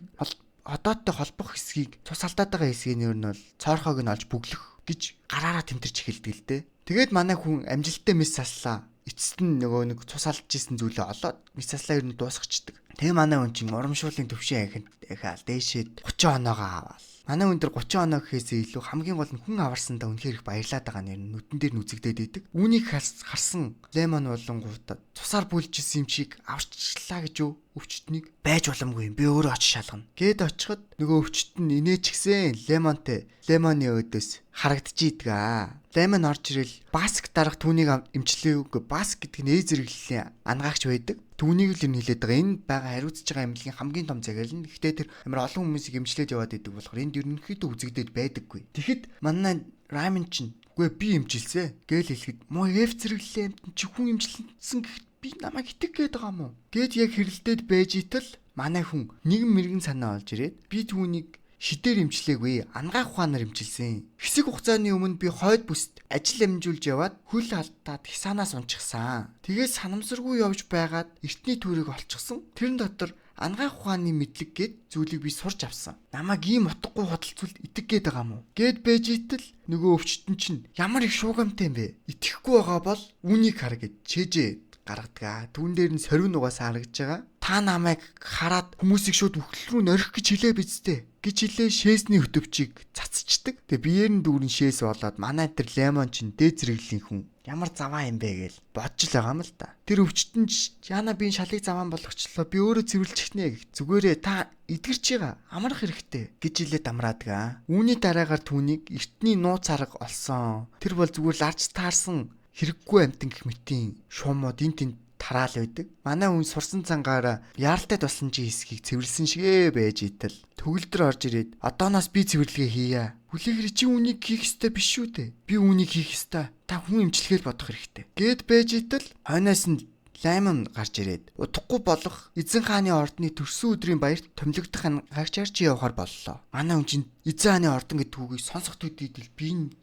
одоодтой холбох хэсгийг цус алдаад байгаа хэсгийг нь ер нь бол цоорхоог нь олж бүглэх гэж гараараа тэмтэрч эхэлдэг л дээ. Тэгээд манай хүн амжилттай мис заслаа. Эцэст нь нөгөө нэг цус алдж исэн зүйлээ олоод мис заслаа ер нь дуусгачихдаг. Тэгээ манай хүн чинь урамшууллын төвшин ахинд дахиад дээшээд 30 оноогоо аваал. Манай хүн дээр 30 оноо гэхээсээ илүү хамгийн гол нь хүн аварсандаа үнэхээр их баярлаад байгаа нэр нүдэн дээр нүзэгдээд идэг. Үүнийг харсан Лемон болонгуудаа цусаар бүлжсэн юм чиг аварчлаа гэж юу өвчтнийг байж боломгүй юм. Би өөрөө очиж шалгана. Гээд очиход нөгөө өвчт нь инээчгсэн Лемонтэй Лемоны өөдөөс харагдчихийдэг аа. Лемон орж ирэл Баск дарга түүнийг эмчлээ. Баск гэдэг нь ээ зэрэглэлийн ангаагч байдаг. Түүнийг л ер нь хэлээд байгаа. Энэ байгаа хариуцж байгаа эмнэлгийн хамгийн том цагаал нь. Гэхдээ тэр амар олон хүмүүсийг эмчлээд яваад идэг болохоор энд ерөнхийдөө үзэгдээд байдаггүй. Тэгэхэд манай Раймен чинь үгүй би эмчилсэн гээл хэлэхэд муу F зэрэглэлийн амьтан чи хүн эмчилсэн гэхэд би намайг итгэх гээд байгаа юм уу? Гэт яг хэрэлдээд байж итэл манай хүн нэгэн мэрэгэн санаа олж ирээд би түүнийг шидээр эмчлээгүй ангаах ухаанаар эмчилсэн. Хэсэг хугацааны өмнө би хойд бүст ажил амжуулж яваад хөл алдаад хисанаас унчихсан. Тэгээд санамсаргүй явж байгаад эртний төрийг олчихсон. Тэрэн дотор ангаах ухааны мэдлэг гэд зүйлийг би сурч авсан. Намайг ийм утгагүй худал зүйлд итгэх гээд байгаа юм уу? Гэд байж итэл нөгөө өвчтөн чинь ямар их шуугамтай юм бэ? Итгэхгүй байгаа бол үүнийг хар гэж чэжээ гаргадаг. Түүн дээр нь сорвин угаасаа харагдаж байгаа. Та намайг хараад хүмүүсийг шууд үхэл рүү норих гэж хэлээ биз дээ гэж хэлээ шээсний хөтөвчийг цацчдаг. Тэгээ биеэр нь дүүрэн шээс болоод манай тэр Лемон чинь дээд зэрэглэлийн хүн ямар заваа юм бэ гээл бодж л байгаа юм л да. Тэр өвчтөн яна би шалыг заваан болгочлоо. Би өөрөө цэвэрлчихнэ гэх. Зүгээрээ та эдгэрч байгаа амрах хэрэгтэй гэж хэлээд амраадаг аа. Үүний дараагаар түүнийг эртний нууц арга олсон. Тэр бол зүгээр ларж таарсан хэрэггүй амтан гэх мэтийн шуумууд эн тэнд тараал байдаг. Манай хүн сурсан цангаараа яаралтай тусламжийн хэсгийг цэвэрлсэн шигээ байж итэл төгөлдөр орж ирээд одооноос би цэвэрлэгээ хийя. Хүлээхэр чи үүнийг хийх ёстой биш шүү дээ. Би үүнийг хийх ёстой. Та хүн эмчлэхээр бодох хэрэгтэй. Гэт байж итэл хойноос нь Лаймон гарч ирээд удахгүй болох эзэн хааны ордны төрсөн өдрийн баярт томилогдох ангаагчаар чи явахар боллоо. Манай хүн чинь эзэн хааны ордон гэдэг үгийг сонсох төдийдөл би энэ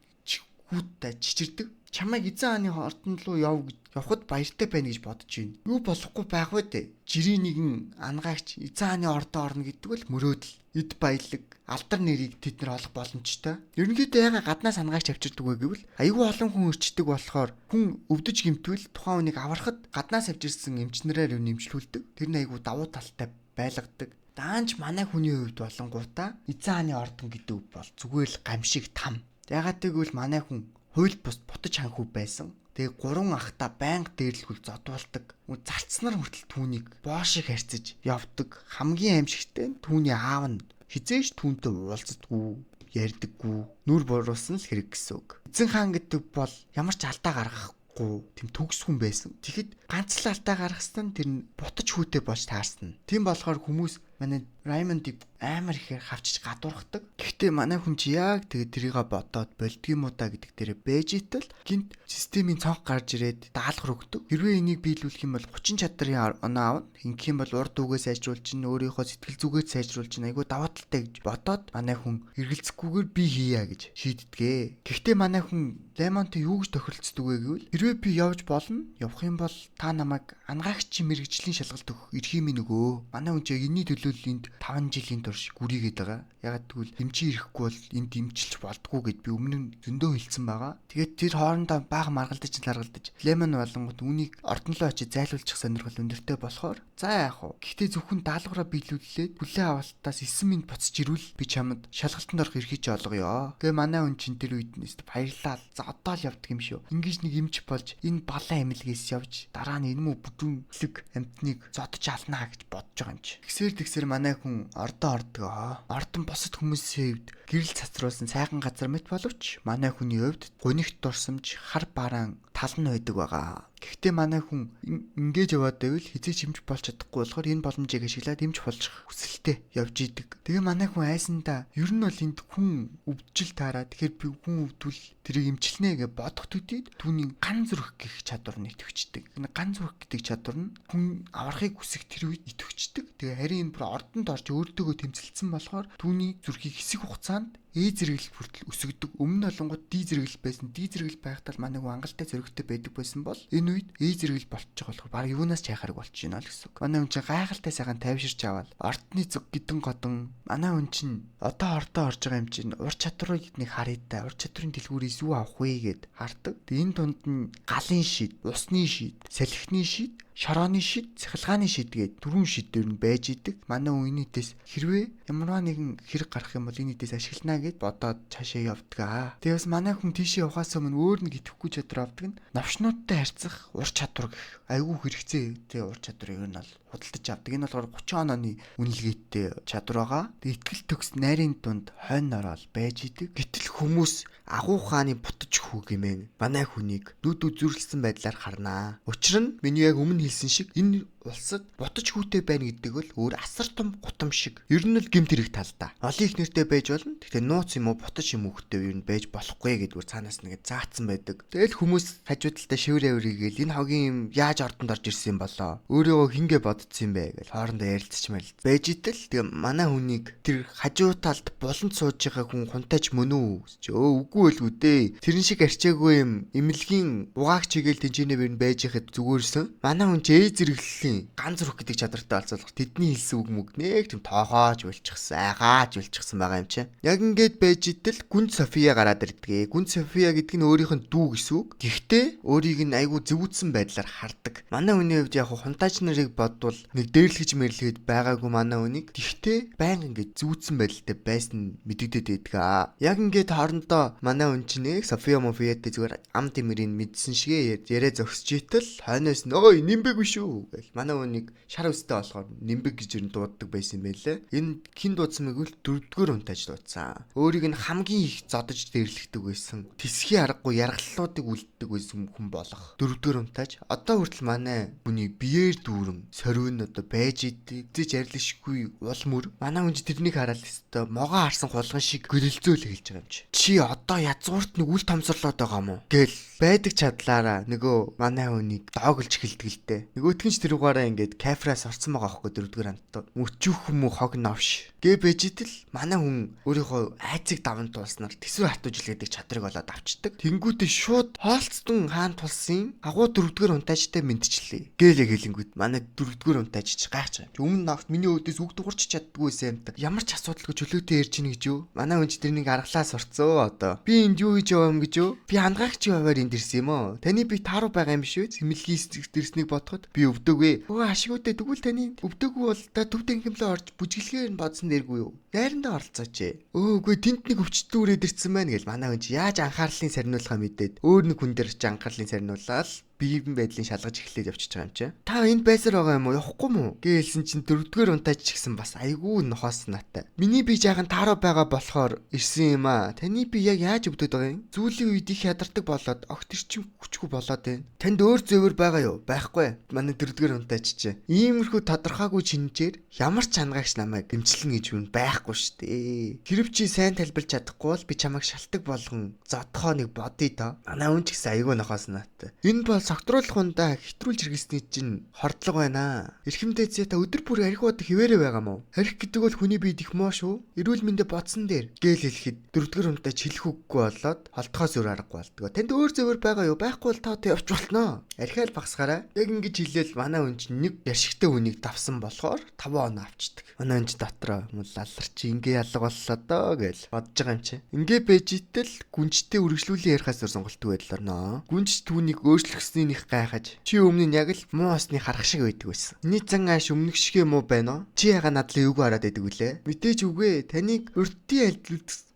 хүүттэй чичирдэг. Чамайг эзэн хааны ордон руу яв гэж явхад баяртай байна гэж бодож байна. Юу болохгүй байх вэ дээ? Жирийн нэгэн ангаагч эзэн хааны ордон орно гэдэг бол мөрөөдөл, эд баялаг, алдар нэрийг тэд нар олох боломжтой. Ерөнхийдөө яга гаднаас ангаагч авчирдаг вэ гэвэл айгүй олон хүн өрчдөг болохоор хүн өвдөж гимтвэл тухайн хүнийг аврахад гаднаас авчирсан эмчнэрээр нэмжлүүлдэг. Тэр нь айгүй давуу талтай байлгадаг. Даанч манай хүний хувьд болонгуудаа эзэн хааны ордон гэдэг бол зүгээр л гамшиг там. Ягаад гэвэл манай хүн хууль бус бутаж ханхүү байсан. Тэгээ гурван ахта байнга дээрлэхүүл зодуулдаг. Зарцнаар хүртэл түүнийг боо шиг харьцаж явдаг. Хамгийн аимшигтай нь түүний аав нь хизээш түүнтэй уулздаггүй, ярьдаггүй, нүр буруулсан л хэрэг гэсэн үг. Эзэн хаан гэдэг бол ямар ч алдаа гаргахгүй тийм төгс хүн байсан. Тэгэхэд ганц л алдаа гаргасан нь тэр нь бутаж хүүтэй болж таарсан. Тийм болохоор хүмүүс манай Раймондыг амар ихээр хавчиж гадуурхдаг. Гэхдээ манай хүн чи яг тэгээ тэрийг бодоод болдгийм уу та гэдэг дээрээ байж итэл гинт системийн цонх гарч ирээд даалгавар өгдөг. Хэрвээ энийг биелүүлэх юм бол 30 чадрын оноо авна. Ингэх юм бол урд үгээ сайжруулж чинь өөрийнхөө сэтгэл зүгээ сайжруулж чинь айгүй даваа талтай гэж бодоод манай хүн эргэлзэхгүйгээр би хийя гэж шийддэгэ. Гэхдээ манай хүн Лемонтой юу гэж тохиролцдог вэ гэвэл хэрвээ би явж болно, явах юм бол та намайг ангаагч мэрэгжлийн шалгалт өгөх эрхийг минь өгөө. Манай хүн чи энэний төлөө энд 5 жилийн турш гүрийгээд байгаа. Ягаад гэвэл эмчи ирэхгүй бол энд эмчилж болдгоо гэд би өмнө нь зөндөө хэлсэн байгаа. Тэгээд тэр хоорондоо бага маргалдаж ларгалдаж Лемон болонгот үүнийг ордонлоо очиж зайлуулчих сонирхол өндөртэй болохоор за яах вэ? Гэхдээ зөвхөн даалгавраа биелүүллээд хүлээ авалтаас 9 минут буцаж ирвэл би чамд шалгалтанд орох эрхийг чи олгоё. Тэгээ манай хүн чинь тэр үед нь баярлаа. За одоо л явдаг юм шүү. Ингиж нэг эмч болж энэ балан эмнэлгээс явж дараа нь энэ мүү бүдүүнлэг амтныг зодож алнаа гэж бодож байгаа юм чи. Тэгсэр тэгсэр манай хүн ордон ордгоо. Ордон бусад хүмүүсийн хувьд гэрэл цацруулсан сайхан газар мэт боловч манай хүний хувьд гунигт дурсамж хар бараан тал нь байдаг байгаа. Гэхдээ манай хүн ингэж яваад байвал хэзээ ч эмч болж чадахгүй болохоор энэ боломжийг ашиглаад эмч болчих хүсэлтэй явж идэг. Тэгээ манай хүн айсандаа ер нь бол энд хүн өвдчил таараа тэгэхээр би хүн өвдвөл тэрийг эмчилнэ гэж бодох төдийд түүний ган зүрх гэх чадвар нь идэвхждэг. Энэ ган зүрх гэдэг чадвар нь хүн аврахыг хүсэх тэр үед идэвхждэг. Тэгээ харин энэ бүр ордонд орж өөртөөгөө тэмцэлсэн болохоор түүний зүрхийг хэсэг хугацаанд Э зэрэглэл хүртэл өсгдөг. Өмнө нь болонгууд D зэрэглэл байсан. D зэрэглэл байхдаа манай хүн хангалттай зөрөгтэй байдаг байсан бол энэ үед Э зэрэглэл болчих болохоор баг юунаас ч хайхарг болчих юм л гэсэн үг. Манай хүн чинь гайхалтай сайхан тайвширч аваад ордны зүг гидэн годон манай хүн чинь одоо ордоо орж байгаа юм чинь ур чадварыг нэг харъя та. Ур чадварын дэлгүүрээс юу авах вэ гэд хардаг. Тэгээ энэ дунд нь галын шид, усны шид, салхины шид, шорооны шид, цахилгааны шид гээд дөрвөн шид дээр нь байж идэг. Манай хүн энэ хэдээс хэрвээ ямарваа нэгэн хэрэг гарах юм бол энэ хэдээс ашиглана гэд бодоод цаашаа явдаг. Тэгээ бас манай хүн тийшээ явахаас өмнө өөр нэг идэвхгүй чадвар авдаг нь новшнуудтай харьцах ур чадвар гэх айгүй хэрэгцээтэй ур чадвар ер нь бол худалдаж авдаг. Энэ болохоор 30 онооны үнэлгээтэй чадвар байгаа. Тэгээ итгэл төгс найрын дунд хойно ороод байж идэг. Гэтэл хүмүүс агуу хааны бутаж хүү гэмээн манай хүнийг нүд үзүрлсэн байдлаар харнаа. Учир нь миний яг өмнө хэлсэн шиг энэ улсад бутаж хүүтэй байна гэдэг бол өөр асар том гутам шиг. Ер нь л гэмт хэрэг талдаа. Олон их нэртэй байж болно. Гэхдээ нууц юм уу бутаж юм уу хөхтэй ер нь байж болохгүй гэдгээр цаанаас нэгэ заацсан байдаг. Тэгэл хүмүүс хажуу талдаа шивэр авиргээл энэ хогийн юм яаж ордонд орж ирсэн юм болоо. Өөрийгөө хингээ боддсон юм бэ гэж хоорондоо ярилцчих мэрил. Байж итэл тэгээ манай хүнийг тэр хажуу талд буланд сууж байгаа хүн хунтайч мөн үү гэж өө үгүй л үдээ. Тэрэн шиг арчаагүй юм эмнэлгийн угаагч игээл тэнцэнэ бэр нь байж хад зүгээрсэн. Манай хүн ч ээ зэрэглэлийн ган зүрх гэдэг чадвартай болцоолох тэдний хэлсэн үг мүг нэг тийм тоогоож болчихсон, айгааж болчихсон байгаа юм чи. Яг ингээд байж итэл Гүн София гараад ирдэг. Гүн София гэдэг нь өөрийнх нь дүү гэсэн үг. Гэхдээ өөрийг нь айгүй зэвүүдсэн байдлаар хардаг. Манай хүний хувьд яг хунтаач нарыг бодвол нэг дээрлэж мэрлэхэд байгаагүй манай хүнийг. Гэхдээ байнга ингээд зэвүүдсэн байдалтай байсан мэдэгдээд байдаг аа. Яг ингээд хоорондоо манай хүн чинь нэг София Мофиятэй зүгээр ам тэмэрийг мэдсэн шигээ яриа зогсож итэл хойноос нөө нимбэг биш үү гэл. Манай хүнийг шар өстэй болохоор нимбэг гэж ер нь дууддаг байсан юм байлээ. Энэ хэн дуудсан мэгвэл дөрөвдүгээр унтааж дуудсан. Өөрийг нь хамгийн их зодож дээрлэхдэг байсан. Тэсхийн аргагүй яргаллуудыг үлддэг байсан хүн болох. Дөрөвдүгээр унтааж одоо хүртэл манай хүний биеэр дүүрэн сорив нь одоо байж идэг. Зэж арилшгүй уул мөр. Манай хүн чи тэрнийг хараад өстө могоо харсан хулган шиг гөрөлзөөл хэлж байгаа юм чи. Чи одоо язгуурт нэг үл томсорлоод байгаа юм уу? Гэл байдаг чадлаараа нөгөө манай хүнийг дооглж эхэлдэг л дээ. Нөгөөтг нь ч тэрүүгаараа ингээд кафраас орсон байгаа аахгүй дөрөвдүгээр амттай. Мөчүүх юм уу хог новш. Гэ байж итэл манай хүн өөрийнхөө айцыг даван туулснаар төсвөр хатууж гэдэг чадрыг олоод авчдаг. Тэнгүүтээ шууд хоолцдон хаан тулсын агуу дөрөвдүгээр унтаачтай мэдчихлээ. Гээл хэлэнгүүт манай дөрөвдүгээр унтаач чи гайхаж байгаа. Өмнө нь миний өөдөөс үг дуурч чаддгүй байсан юм та. Ямар ч асуудалгүй чөлөөтэй ярьж ийн гэж юу? Манай хүн ч тэрнийг аргалаа сурцсан одоо. Би энд юу хийж яваа юм гэж юу? Би хангаагч яваар энд ирсэн юм уу? Таны би тааруу байгаа юм биш үү? Сэмэлгийн ирснийг бодоход би өвдөгөө. Өө ашигуудээ тэгвэл таны өвдөөгүй бол та төв танхимлаа орж бүжиглэхээр нь бодсон дэргүй юу? Найрандаа оролцооч. Өө үгүй тэнд нэг өвчтөн үрээд ирсэн байна гэл манай хүн чи яаж анхаарлын сарниулахаа мэдээд өөр нэг хүн дээр чи анхаарлын сарниулаад биевэн байдлын шалгаж эхлээд явчихж байгаа юм чи. Та энд байсаар байгаа юм уу? Явахгүй мүү? Гэлсэн чинь дөрөвдүгээр унтаач ч гэсэн бас айгүй нохоос натай. Миний бие жаахан тааруу байгаа болохоор ирсэн юм аа. Таны бие яг яаж өвдөд байгаа юм? Зүүлийн үед их ядардаг болоод огт эрчим хүчгүй болоод байна. Танд өөр зөөвөр байгаа юу? Байхгүй. Манай дөрөвдүгээр унтаач чи. Иймэрхүү тодорхойгүй чинжээр ямар ч хангаагч намайг эмчилнэ гэж юу байхгүй шүү дээ. Хэрв чи сайн тайлбарлаж чадахгүй бол би чамайг шалтак болгон зодхоо нэг бодъё доо. Манай хүн ч гэсэн айгүй нохоос натай. Энэ бол согтруулах ундаа хэтрүүлж хэрэглэсний чинь хордлого байна. Эрхэмдээ зэ та өдөр бүр арх уудаг хിവэрэ байгаа мó? Арх гэдэг бол хүний биед их муу шүү. Эрүүл мэндэ бодсон дээр гээл хэлэхэд дөрөвдүгээр унтаа чилэх үггүй болоод холдохоос өөр аргагүй болдгоо. Танд өөр зөвөр байгаа юу? Байхгүй бол та явж болноо. Архиал багсгаарай. Яг ингэж хэлээл манай хүн чинь нэг ярьшигтай хүнийг давсан болохоор 5 оноо авчдаг. Манай хүн чинь дотроо лалар чи ингээ ялга боллоо доо гэж бодож байгаа юм чи. Ингээ байж итэл гүнжтэй үргэлжлүүлэн ярихаас өөр сонголтгүй байдал орноо. Гүнж түүнийг өөрчлөхснийг их гайхаж чи өмнө нь яг л муу осны харах шиг байдаг байсан. Миний зан ааш өмнөх шигэ муу байна уу? Чи яга надлаа юуг хараад байдаг вүлээ? Мэдээж үгүй. Таныг урдын альд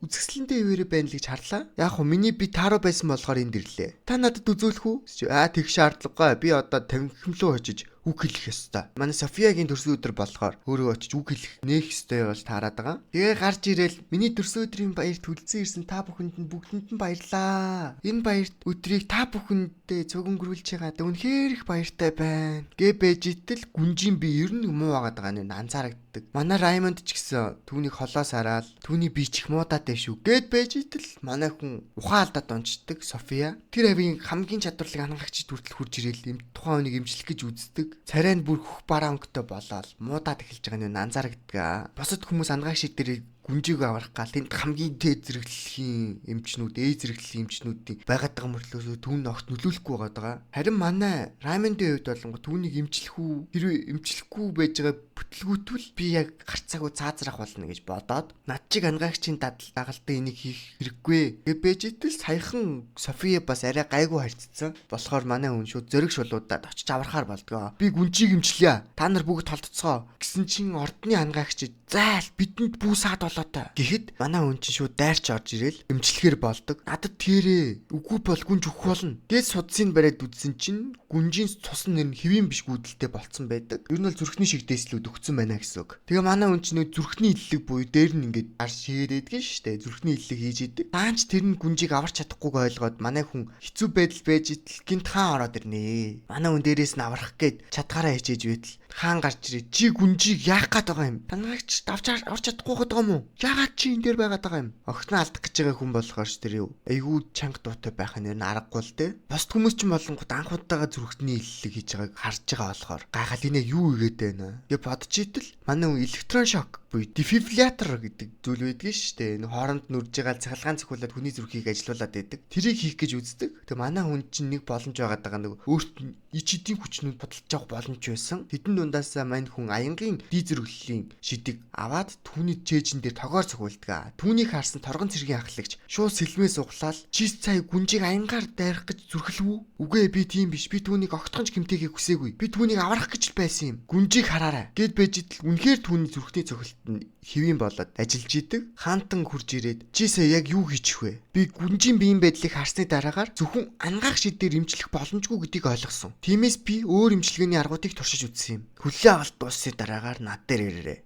үзэсгэлэнтэй ивэрэ байна л гэж харлаа. Яг хөө миний би тааруу байсан болохоор энд ирлээ. Та надад үзүүлэх үү? Аа тэг шаардлагагүй. Би одоо танхимлуу очиж үг хэлэх ёстой. Манай Софиягийн төрсөн өдөр болохоор өөрөө очиж үг хэлэх нээх ёстой болж таарад байгаа. Тэгээ гарч ирээл миний төрсөн өдрийн баярт хүлцэн ирсэн та бүхэнд нь бүгдэнд нь баярлаа. Энэ баярт өдрийг та бүхэндээ цуг өнгөрүүлж байгаад үнэхээр их баяртай байна. Гэ байж итэл гүнжийн би ер нь муу байгаад байгаа нь анзаарагддаг. Манай Раймонд ч гэсэн түүнийг холоос хараад түүний бие чих муудаатай шүү. Гэт байж итэл манай хүн ухаан алдаад унцдаг София. Тэр авийн хамгийн чадварлаг ангагчид хүртэл хурж ирээл юм тухайн хүнийг эмчлэх гэж үздэг. Царай нь бүр хөх бараа өнгөтэй болоод муудаад эхэлж байгаа нь анзаарагддаг. Бусад хүмүүс ангааг шиг дээр гүнжийг аврах гал тэнд хамгийн дээд зэрэглэлийн эмчнүүд, ээ зэрэглэлийн эмчнүүдийн байгаад байгаа мөртлөөсөө түүн огт нөлөөлөхгүй байгаа даа. Харин манай Раймондын хувьд болонгоо түүнийг эмчлэх үү, хэрвээ эмчлэхгүй байж байгаа бүтлгүүтвэл би яг гарцаагүй цаазрах болно гэж бодоод над чиг ангаагчийн дагалдаа энийг хийх хэрэггүй. Гэ байж итэл саяхан София бас арай гайгүй харьцсан. Болохоор манай хүн шууд зөриг шулуудаад очиж аврахаар болдгоо. Би гүнжийг эмчлэе. Та нар бүгд толдцгоо гэсэн чин ордны ангаагч зайл бидэнд бүү саад болоотой. Гэхэд манай хүн чинь шууд дайрч орж ирээл эмчлэхээр болдог. Надад тэрээ үгүй бол гүнж өгөх болно. Гээд судсын бариад үзсэн чинь гүнжийн цус нэр нь хэвийн биш гүйдэлтэй болцсон байдаг. Ер нь бол зүрхний шиг дээслүүд өгцөн байна гэсэн үг. Тэгээ манай хүн чинь зүрхний иллэг буюу дээр нь ингээд ар ширээдгэн штэ. Зүрхний иллэг хийж идэг. Даанч тэр нь гүнжийг аварч чадахгүйг ойлгоод манай хүн хэцүү байдал байж итэл гинт хаан ороод ирнэ. Манай хүн дээрээс нь аврах гээд чадгаараа хичээж байтал хаан гарч ирээ. Чи гүнжийг яах гээд байгаа юм? Танаагч давж орч чадахгүй байгаа юм уу? Яагаад чи энэ дээр байгаад байгаа юм? Огтноо алдах гэж байгаа хүн болохоор ч тэр юу? Айгүй чанга дуутай байх нь аргагүй л дээ. Бусд хүмүүс ч болонгот анх удаага зүрхний иллэг хийж байгааг харж байгаа болохоор гайхал инээ юу игээд байна. Тэгээ бодож итэл манай хүн электрон шок буюу дефибриллятор гэдэг зүйл байдгийн шүү дээ. Нэг хооронд нүрж байгаа цахилгаан цохиулаад хүний зүрхийг ажилуулад байдаг. Тэрийг хийх гэж үздэг. Тэгээ манай хүн чинь нэг боломж байгаад байгаа нэг өөрт нь ич эдийн хүчнүүд бодолж явах боломж байсан. Тэдэн дундаасаа мань хүн аянгийн дий зэрэглэлийн шидэг аваад түүний чэйжин дээр тогоор цохиулдаг. Түүнийг харсан торгон цэргийн ахлагч шууд сэлмээ суглаал чи сая гүнжийг аянгаар дайрах гэж зүрхлэв үү? Үгүй би тийм биш. Би түүнийг огтхонч гэмтээхийг хүсээгүй. Би түүнийг аврах гэж л байсан юм. Гүнжийг хараарай. Гэт байж идэл үнэхээр түүний зүрхний цохилт нь хэвийн болоод ажиллаж идэг. Хаантан хурж ирээд чи сая яг юу хийчих вэ? Би гүнжийн биеийн байдлыг харсны дараагаар зөвхөн ангаах шидээр эмчлэх боломжгүй гэдгийг ойлгосон. Тиймээс би өөр эмчилгээний аргуудыг туршиж үзсэн юм. Хүлээ авалт дууссаны дараагаар над дээр ирээрэй.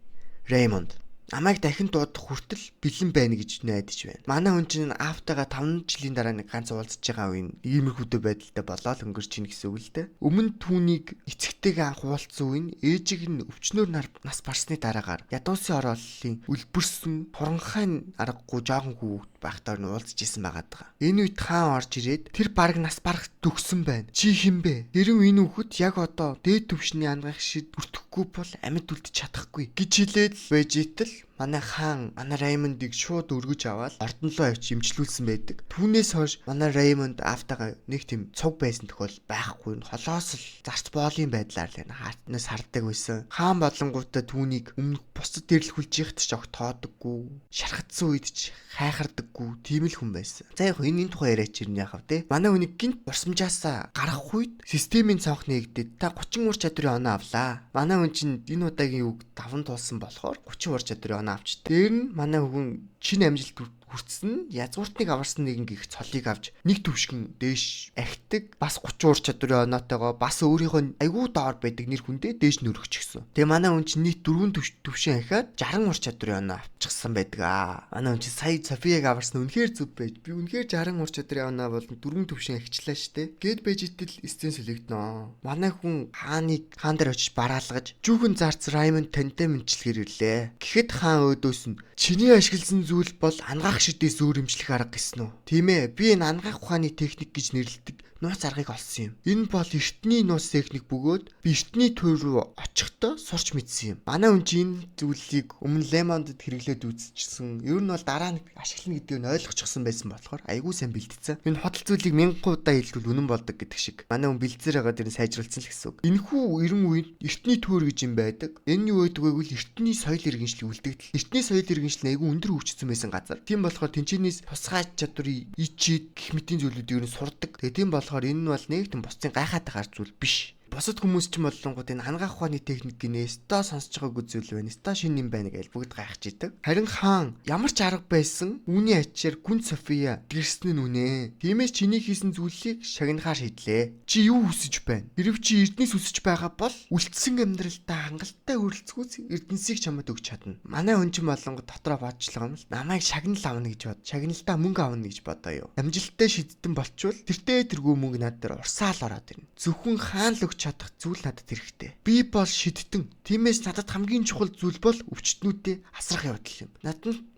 Раймонд намайг дахин дуудах хүртэл бэлэн байна гэж найдаж байна. Манай хүн чинь аавтайгаа 5 жилийн дараа нэг ганц уулзж байгаа үе иймэрхүүдэ байдалтай болоод өнгөрч ийн гэсэн үг л дээ. Өмнө түүнийг эцэгтэйгээ анх уулзсан үе нь ээжийг нь өвчнөр нас барсны дараагаар ядуусын орооллын үлбэрсэн хуранхай аргагүй жоохон хүүхэд байхдаа нь уулзж исэн байгаад байгаа. Энэ үед хаан орж ирээд тэр бараг нас барах төгсөн байна. Чи хэн бэ? Тэрэн энэ хүүхэд яг одоо дээд түвшний ангаах шид бүртгэхгүй бол амьд үлдэж чадахгүй гэж хэлээд байж итэл Манай хаан манай Раймондыг шууд өргөж аваад ордон руу авчиж эмчлүүлсэн байдаг. Түүнээс хойш манай Раймонд аавтайгаа нэг тийм цуг байсан тохиол байхгүй. Холоос л зарц боолын байдлаар л хаатнаас хардаг байсан. Хаан болонгуудаа түүнийг өмнөх бусдад дэрлэхүүлж яхад ч огт тоодоггүй. Шархадсан үед ч хайхардаггүй тийм л хүн байсан. За яг энэ тухай яриач ирнэ яхав те. Манай хүнийг гинт урсамжаасаа гарах үед системийн цонх нээгдээд та 30 ур чадварын оноо авлаа. Манай хүн чинь энэ удаагийн үг даван туулсан болохоор 30 ур чадварын оноо авч. Тэр нь манай хүн шинэ амжилт хүртсэн нь язгууртныг аварсан нэгэн гих цолыг авч нэг төвшгөн дээш ахдаг, бас 30 ур чадварын оноотойгоо бас өөрийнхөө айгүй доор байдаг нэр хүндээ дээш нөрөгчихсөн. Тэгээ манай хүн чинь нийт 4 төвшин ахиад 60 ур чадварын оноо авчихсан байдаг аа. Манай хүн чинь сая Софияг аварсан үнэхээр зүв байж, би үнэхээр 60 ур чадварын оноо болон 4 төвшин ахичлаа штэ. Гэт байж итэл сцен солигдноо. Манай хүн хааныг хаан дээр очиж бараалгаж жүүхэн зарц Раймонд тантай мэдчилгээр ирлээ. Гэхэд хаан өөдөөс нь чиний ашигласан зүйл бол ангаах шидээс өөр эмчлэх арга гэсэн үү? Тийм ээ. Би энэ ангаах ухааны техник гэж нэрлэдэг нууц аргыг олсон юм. Энэ бол эртний нууц техник бөгөөд би эртний туй руу очихдоо сурч мэдсэн юм. Манай хүн чинь энэ зүйлийг өмнө Лемондд хэрэглээд үзчихсэн. Ер нь бол дараа нь ашиглана гэдгийг нь ойлгочихсон байсан болохоор айгүй сайн бэлтцсэн. Энэ худал зүйлийг мянган удаа хэлбэл үнэн болдог гэдэг шиг. Манай хүн бэлдсээр байгаа дэр нь сайжруулсан л гэсэн үг. Энэхүү 90 үед эртний туур гэж юм байдаг. Энэ юу байдаг вэ гэвэл эртний соёл иргэншил үлдэгдэл. Эртний соёл иргэншил нь айгүй өндөр хөгжсөн байсан газар. Тийм болохоор тэнчэнээс тусгай чадварыг ичээд гэх мэтийн зүйлүүдийг ер нь сурдаг. Тэгээ тийм болохоор энэ нь бол нэг тийм бусдын гайхаад байгаа зүйл биш. Бусад хүмүүс ч болонгууд энэ ангаах ухааны техник гинэ өстой сонсож байгаагүй зүйл байна. Өстой шинэ юм байна гэж бүгд гайхаж идэг. Харин хаан ямар ч арга байсан үүний ачаар Гүн София гэрсэн нь үнэ. Тиймээс чиний хийсэн зүйлийг шагнахаар шийдлээ. Чи юу хүсэж байна? Хэрв чи эрдэнэс хүсэж байгаа бол үлдсэн амьдралдаа хангалттай хүрэлцгүүц эрдэнэсийг чамд өгч чадна. Манай хүн чинь болонгод дотроо бодчлоо юм л намайг шагнал авна гэж бод. Шагналдаа мөнгө авна гэж бодоо юу. Амжилттай шидтэн болчвол тэртээ тэргүй мөнгө над дээр урсаал ороод ирнэ. Зөвхөн хаан л өгч чадах зүйл надад хэрэгтэй. Би бол шидтэн. Тиймээс надад хамгийн чухал зүйл бол өвчтнүүдээ асрах явдал юм.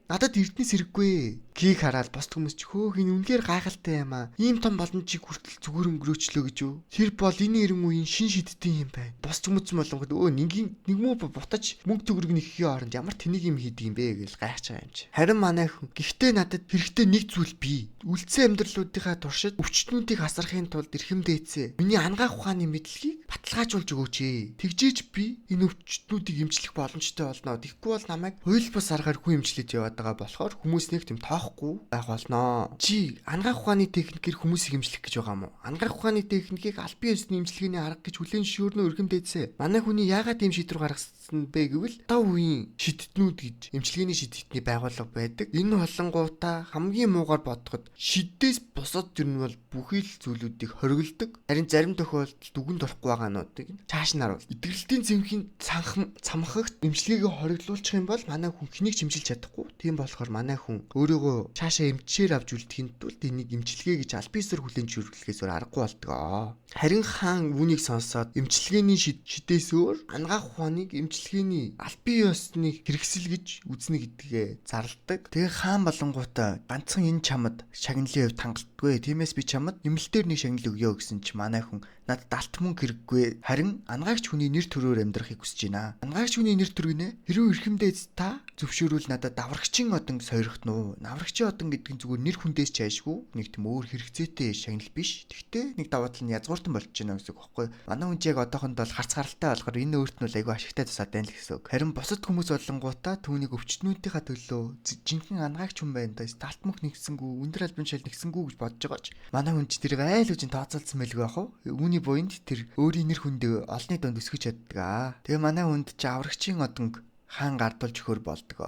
Надад эрдэнэс хэрэггүй. Гийг хараад бос хүмүүс ч хөөх энэ үнэхээр гайхалтай юм аа. Ийм том боломжийг хүртэл зүгээр өнгөрөөчлөө гэж юу? Тэр бол энэ 90 үеийн шин шидтэн юм байна. Бос хүмүүс болонгод өө нэгийн нэгмүү бутаж мөнгө төгрөг нэхэхийн оронд ямар тэнийг юм хийдэг юм бэ гэж гайхаж байгаа юм чи. Харин манай хүн гэхдээ надад хэрэгтэй нэг зүйл бий. Үлдсэн амьдралуудынхаа туршид өвчтнүүдийг асрахын тулд эрхэм дээдсээ миний ангаах ухааны мэдлэгийг баталгаажуулж өгөөч ээ. Тэгжээж би энэ өвчтнүүдийг эмчлэх боломжтой болно. Тэгэхгүй бол намайг хууль бус аргаар хүн эмчлэж яваад байгаа болохоор хүмүүс нэг тийм тоохгүй байх болно. Чи ангаах ухааны техникээр хүмүүсийг эмчлэх гэж байгаа юм уу? Ангаах ухааны техникийг албан ёсны эмчилгээний арга гэж хүлээн зөвшөөрнө өргөм дээдсээ. Манай хүний яагаад ийм шийдвэр гаргасан бэ гэвэл одоо үеийн шидтнүүд гэж эмчилгээний шидтний байгууллага байдаг. Энэ болонгуудаа хамгийн муугар бодоход шиддээс бусад тэр нь бол бүхий л зүйлүүдийг хориглодог. Харин зарим тохиолдолд үгэнд орохгүй байгаануудыг чааш нь харуул. Идэвхтийн зэмхийн цамхагт эмчилгээгээ хориглуулчих юм бол манай хүн хэнийг ч эмчилж чадахгүй. Тийм болохоор манай хүн өөрийгөө цаашаа эмчээр авч үлдэхин тулд энийг эмчилгээ гэж аль биесээр хүлээн зөвшөөрлөхөөс өөр аргагүй болдог. Харин хаан үүнийг сонсоод эмчилгээний шидээс өөр ангаах ухааныг эмчилгээний аль бие ёсны хэрэгсэл гэж үзнэ гэдгээ зарладаг. Тэгээ хаан болонгуудаа ганцхан энэ чамд шагналын хувьд хангалтгүй. Тиймээс би чамд нэмэлтээр нэг шагнал өгье гэсэн чи манай хүн надад алт мөнгө хэрэггүй. Харин ангаагч хүний нэр төрөөр амьдрахыг хүсэж байна. Ангаагч хүний нэр төр гинэ. Хэрвээ эрхэмдээ та зөвшөөрвөл надад даврагчин одон сойрохно уу? Даврагчин одон гэдэг нь зүгээр нэр хүндээс ч айшгүй нэг тийм өөр хэрэгцээтэй шагнал биш. Тэгтээ нэг даваа тал нь язгууртан болж байна гэсэн үг байхгүй. Манай хүн ч яг одоохондоо бол харц гаралтай болохоор энэ өөрт нь бол айгүй ашигтай тусаад байна л гэсэн үг. Харин бусад хүмүүс болонгуудаа түүнийг өвчтнүүдийнхаа төлөө жинхэнэ ангаагч хүн байна даа. Талт мөх нэгсэнгүү, өндөр албан шал нэгсэнгүү гэж бодож байгаа ч манай хүн ч тэрийг айл үжин тооцоолсон байлгүй яах вэ? Үүний буйнд тэр өөрийн нэр хүндээ олонний дунд өсгөж чаддаг аа. Тэгээ манай хүнд чи аврагчийн одонг хаан гардуулж өгөхөр болдог.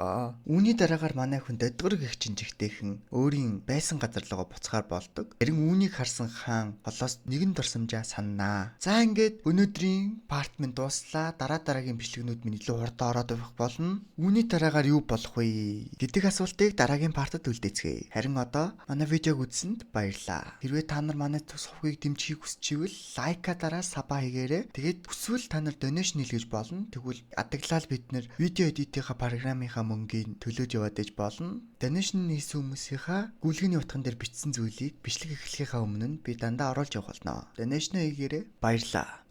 Үүний дараагаар манай хүн додгорог их чинжигтэйхэн өөрийн байсан газар руугаа буцахаар болдог. Харин үүнийг харсан хаан холоос нэгэн дурсамжаа саннаа. За ингээд өнөөдрийн part минь дууслаа. Дараа дараагийн бичлэгнүүд минь илүү хурдан ороод явах болно. Үүний дараагаар юу болох вэ гэдэг асуултыг дараагийн part ад үлдээцгээе. Харин одоо манай видеог үзсэнд баярлалаа. Хэрвээ та нар манай тус хувийг дэмжихийг хүсчихвэл like аа дараа sub аа хийгээрэй. Тэгээд хүсвэл та нар donation нийлгэж болно. Тэгвэл адаглал бид нар видео edit ийнхаа програмынхаа мөнгийг төлөөж яваад иж болно. Donation хийсэн хүмүүсийнхаа гүйлгэний утган дээр бичсэн зүйлийг бичлэг эхлэхийнхаа өмнө нь би дандаа оруулж явах болно. Donation хийгээрэй. Баярлалаа.